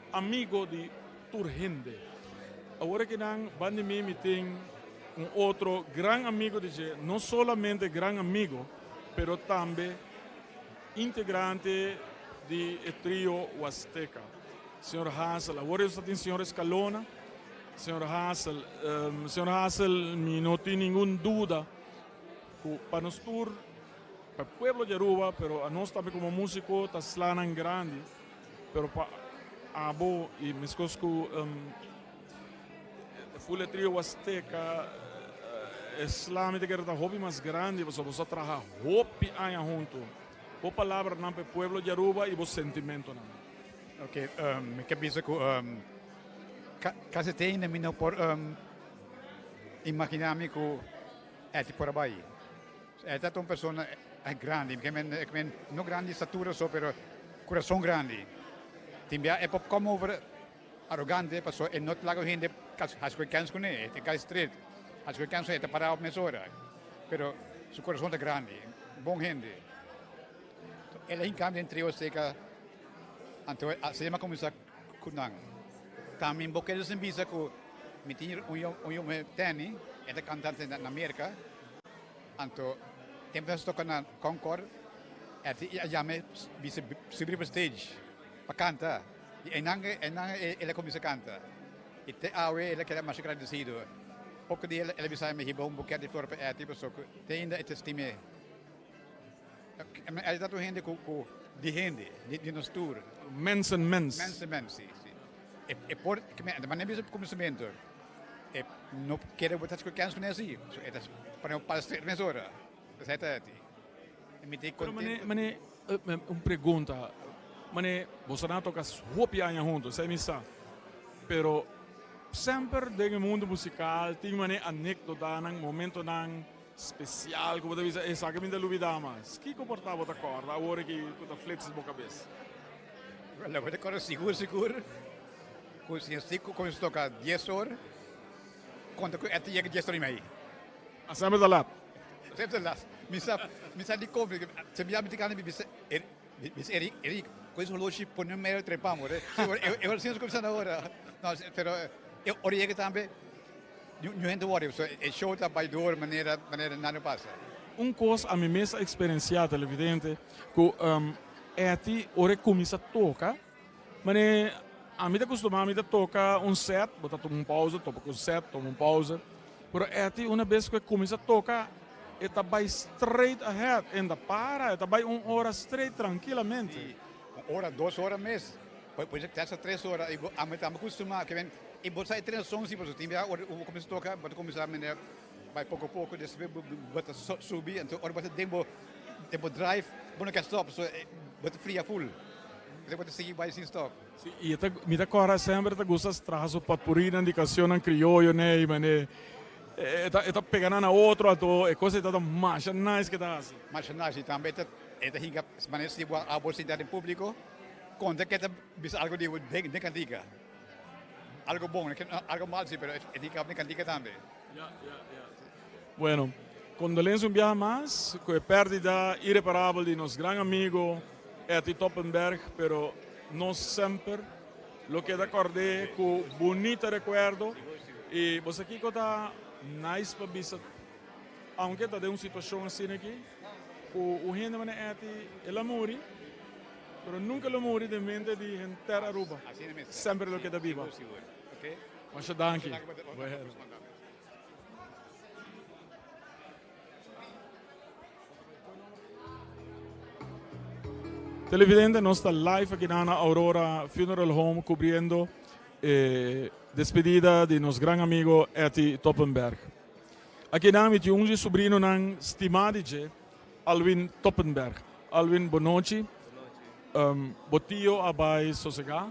amigo di tur hende. Awor akinan banda di mi mi tin un otro gran amigo di dje, no solamente gran amigo, pero tambe integrante di e trio Huasteca, señor Hassel. Awor nos ta tin señor Escalona. Señor Hassel, señor Hassel, mi no tin ningun duda cu pa nos tur, pa e pueblo di Aruba, pero anos tambe como musico ta slanan grandi, pero pa abo y mescos cu Full e trio Huasteca e sla mi ta kere ta hopi mas grandi pasobra boso a traha hopi aña hunto. Bo palabranan pa e pueblo di Aruba y bo sentimentonan. Ok, mi ke bisa ku kasi te ainda mi no por imagina mi ku Etty por a bai. Etty ta un persona grandi, mi ke men no grandi di statura so pero kurason grandi. Tin bia e por come over Arogante paso e no ta laga hende haci cu e kens cune, e ta cay straight, haci cu e kens cune e ta para op mesora, pero su corazon ta grandi, bon hende. El a hinca den trio seca, anto asina mi a cuminsa cu nan. Tambe bo keda sin bisa cu mi tin un yu muhe Tenny, e ta cantante na Merca, anto tempo nos a toca na Concord, e a yama bisa subi riba stage pa canta. I einan einan el a kuminsá kanta. I te awe el a keda masha gradisido. Poko dia el a bisa mi hiba un buket di flor pa Etty pasobra ku te ainda e ta stim'é. Etty ta un hende ku ku di hende, di nos tur. Mensen mens. Mensen mens, si, si. E e por, de manera bisa kuminsamentu e no kere bo ta hasi ku kèns kuné si. So e ta pone un pal straight mesora. Esei ta Etty. E mi ta Pero mane, kontento. mane, un pregunta, mane boso nan a toca hopi aña hunto, esei mi sa, pero semper den e mundo musical tin mane anecdotanan, momentonan special cu bo ta bisa esaki mi ta lubida mas. Kico por ta bo ta corda awor aki cu ta flits bo cabes? Lo bo ta corda sigur sigur cu si nos tin cu cuminsa toca dies or, conta cu e ta yega dies or y mei. A semper ta lat. Semper ta lat. Mi sa, mi sa dikon, se mi ya mi ta kanta mi bisa bisa Eric, Eric, ku es holoshi pone medio trepa amor. E ora si nos kuminsando ahora. No, pero e ora yega tambe ñu hende wòrdu, so e show ta bai dor manera manera nada no pasa. Un kos ami mes a eksperensiá televidente ku Etty ora e kuminsá toka Mane ami ta kustumá mi ta toka un set, bo ta tuma un pausa, topa ku un set, tuma un pausa. Pero Etty una bes ku e kuminsá toka e ta bai straight ahead, e no ta para, e ta bai un ora straight trankilamente. Sí, un ora, dos ora mes, por por hasta tres ora i bo ami tambe kustumá ke men i bo sa e trenason si pasobra tin bia ora bo kuminsá toka bo ta kuminsá manera bai poko poko despues bo ta subi anto ora bo ta den bo den bo drive bo no ke stop so bo ta fria full. Esei bo ta sigui bai sin stop. Si, i e ta, mi ta kòrda semper e ta gusta traha su potpurinan di kansionnan krioyo nei, mane e ta e ta pega nan na otro anto e kos ei ta ta masha nice ke ta hasi. Masha nice i tambe e ta e ta hinka manera si bo abo sinta den públiko. konta ku e ta bisa algu di bo den kantika. Algu bon, algu mal si, pero e tin kaba den kantika tambe. Bueno, kondolensia un biaha mas ku e pèrdida ireparabel di nos gran amigo Etty Toppenberg, pero nos semper lo keda kòrd'é ku bunita rekuerdo. I bo sa kiko ta nice pa bisa, aunke ta den un situashon asina aki, ku un hende manera Etty el a muri, pero nunka lo muri den mente di henter Aruba. Semper lo keda biba. Masha danki. Televidente, nos ta live aki na Aurora Funeral Home cubriendo e despedida di nos gran amigo Etty Toppenberg. Aki nan mi tin un di sobrinonan stima di dje, Alwin Toppenberg. Alwin, bonochi. Um, bo tio a bai sosega.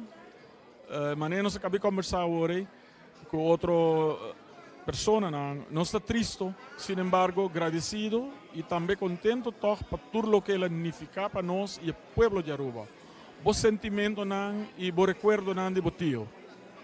Manera nos a caba di conversa awor ei cu otro personanan, nos ta tristo, sin embargo gradecido y tambe contento toch pa tur loke el a nifica pa nos y e pueblo di Aruba. Bo sentimentonan y bo recuerdonan di bo tio?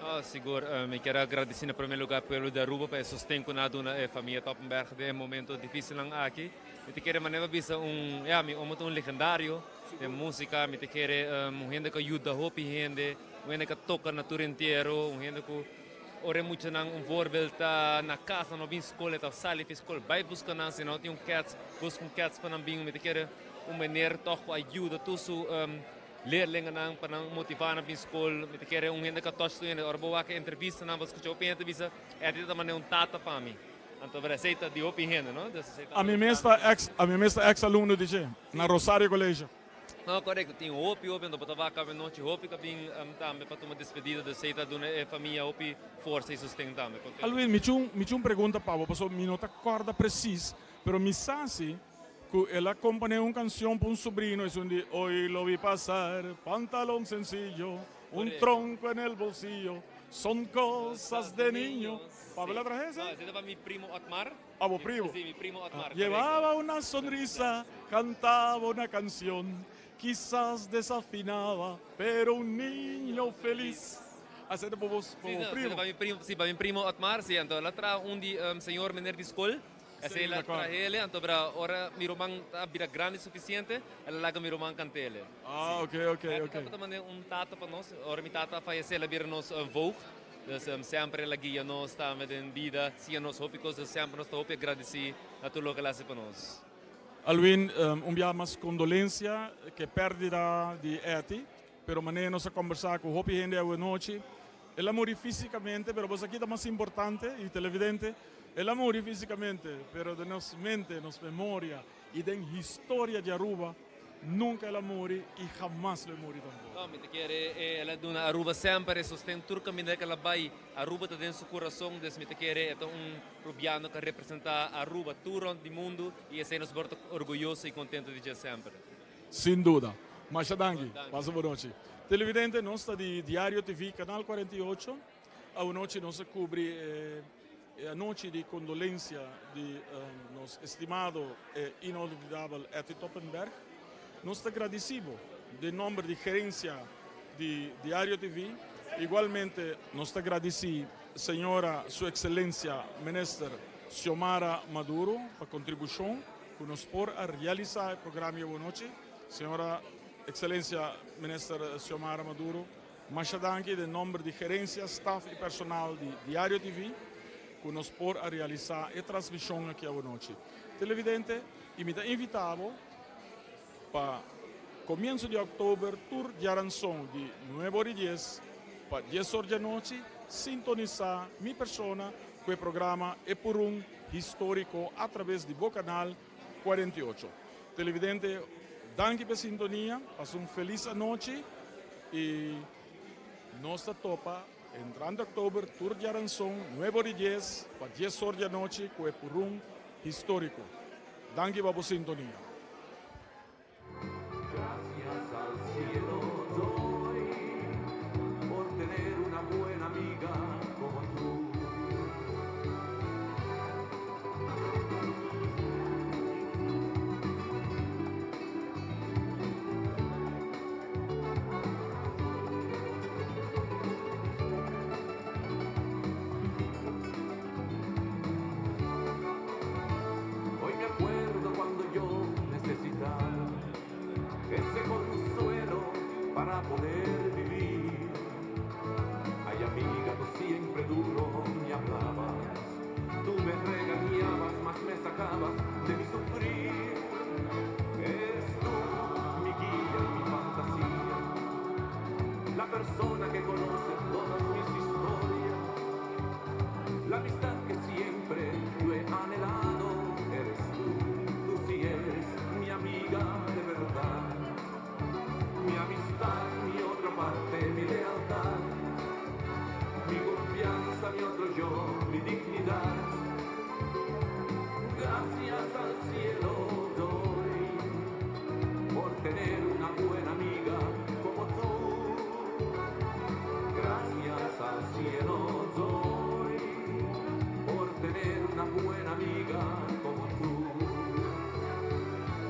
Oh, sigur. Mi kier a gradici na primer lugar pueblo di Aruba pa e sosten cu nan a duna e famia Toppenberg den e momento dificilnan aki. Mi ta kere manera bisa un, ya, mi omo ta un legendario den musica. Mi ta kere un hende cu a yuda hopi hende, un hende cu a toca na tur entiero, un hende cu ora e muchanan un voorbeeld ta na cas nan no bin scol, e ta sali fi scol bay busca nan, si nan no tin un kets, busca un kets pa nan bin. Mi ta kere un meneer toch cu a yuda tur su leerlingennan pa nan motiva nan bin scol. Mi ta kere un hende cu a touch tur hende. Ora bo wak e entrevistanan bo scucha hopi hende ta bisa, Eddie ta manera un tata pa mi. Anto pero esey ta di hopi hende, no? Dus esey ta Ami mes ta ex, ami mes ta ex alumno di dje, na Rosario Colegio. No, korekto. Tin hopi, hopi, anto bo ta wak awe nochi hopi ka bin tambe pa tuma despedida, dus esey ta duna e famia hopi forsa y sosten tambe. Kontento. Alwin, mi tin un, mi tin un pregunta pa bo, pasobra mi no ta kòrda presis, pero mi sa si ku el a komponé un kanshon pa un sobrino, esun di Hoy lo vi pasar, pantalón sencillo, un tronco en el bolsillo, son cosas de niño. Pa bo el a traha ese? No, ese ta pa mi primo Otmar. Ah, bo primo? Si, mi primo Otmar, correcto. Llevaba una sonrisa, cantaba una canción, quizás desafinaba, pero un niño feliz. Ese ta pa bo primo? Si, pa mi primo, si, pa mi primo Otmar, si. Anto el a traha un di señor meneer di school. Esei el a trahele, anto bira ora mi ruman ta bira grandi sufisiente, el a laga mi ruman kantele. Ah, ok, ok, ok. E tabata manera un tata pa nos. Ora mi tata a fayesé, el a bira nos voogd. Dus semper el a guia nos tambe den bida, siña nos hopi kos. Dus semper nos ta hopi agradesí na tur loke el a hasi pa nos. Alwin, un biaha mas kondolensia ku e pèrdida di Etty, pero manera nos a kòmbersá ku hopi hende awenochi, El a muri físicamente, pero bo sa ki ta mas importante y televidente? El a muri físicamente, pero den nos mente, nos memoria y den historia di Aruba, nunca el a muri y hamas lo e muri tampoco. No, mi ta kere el a duna Aruba semper e sosten tur caminda cu el a bay. Aruba ta den su curason, dus mi ta kere e ta un Rubiano cu a representa Aruba tur rond di mundo y esey nos por ta orguyoso y contento di dje semper. Sin duda. Masha danki. Pasa bo nochi. Televidente, nos ta di Diario TV, Canal 48. Awanochi nos a cubri e anochi di condolencia di nos estimado e inolvidabel Etty Toppenberg. Nos ta gradici bo den nomber di gerencia di Diario TV. Igualmente nos ta gradici Señora Su Excelencia Minister Xiomara Maduro pa contribucion Ku nos por a realisá e programa i awanochi. Señora Excelencia Minister Xiomara Maduro, masha danki den nomber di gerencia, staf i personal di Diario TV ku nos por a realisá e transmishon aki awanochi. Televidente, i mi ta invitá bo pa komienso di òktober tur diaranson di nuebe ora i dies pa dies or di anochi sintonisá mi persona ku e programa E Purun Historico a traves di bo canal 48. Televidente, danki p'e sintonia, pasa un feliz anochi y nos ta topa entrante october tur diaranson nuebe ora y dies pa dies or di anochi cu e Purun Historico. Danki pa bo sintonia. Gracias al cielo doy por tener una buena amiga como tú. burlabas de mi sufrir. Eres tú mi guía y mi fantasía, la persona que conoce todas mis historias, la amistad que siempre yo he anhelado. Eres tú, tú sí eres mi amiga de verdad, mi amistad, mi otra parte, mi lealtad, mi confianza, mi otro yo, mi dignidad. Gracias al cielo doy por tener una buena amiga como tú. Gracias al cielo doy por tener una buena amiga como tú.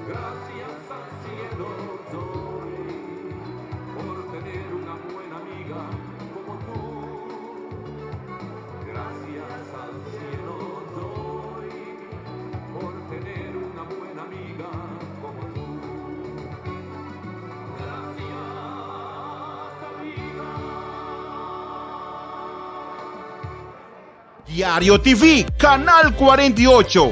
Gracias al cielo doy por tener una buena amiga como tú. Gracias al cielo doy por tener una buena amiga como tú. Gracias, amiga. Diario TV, Canal 48.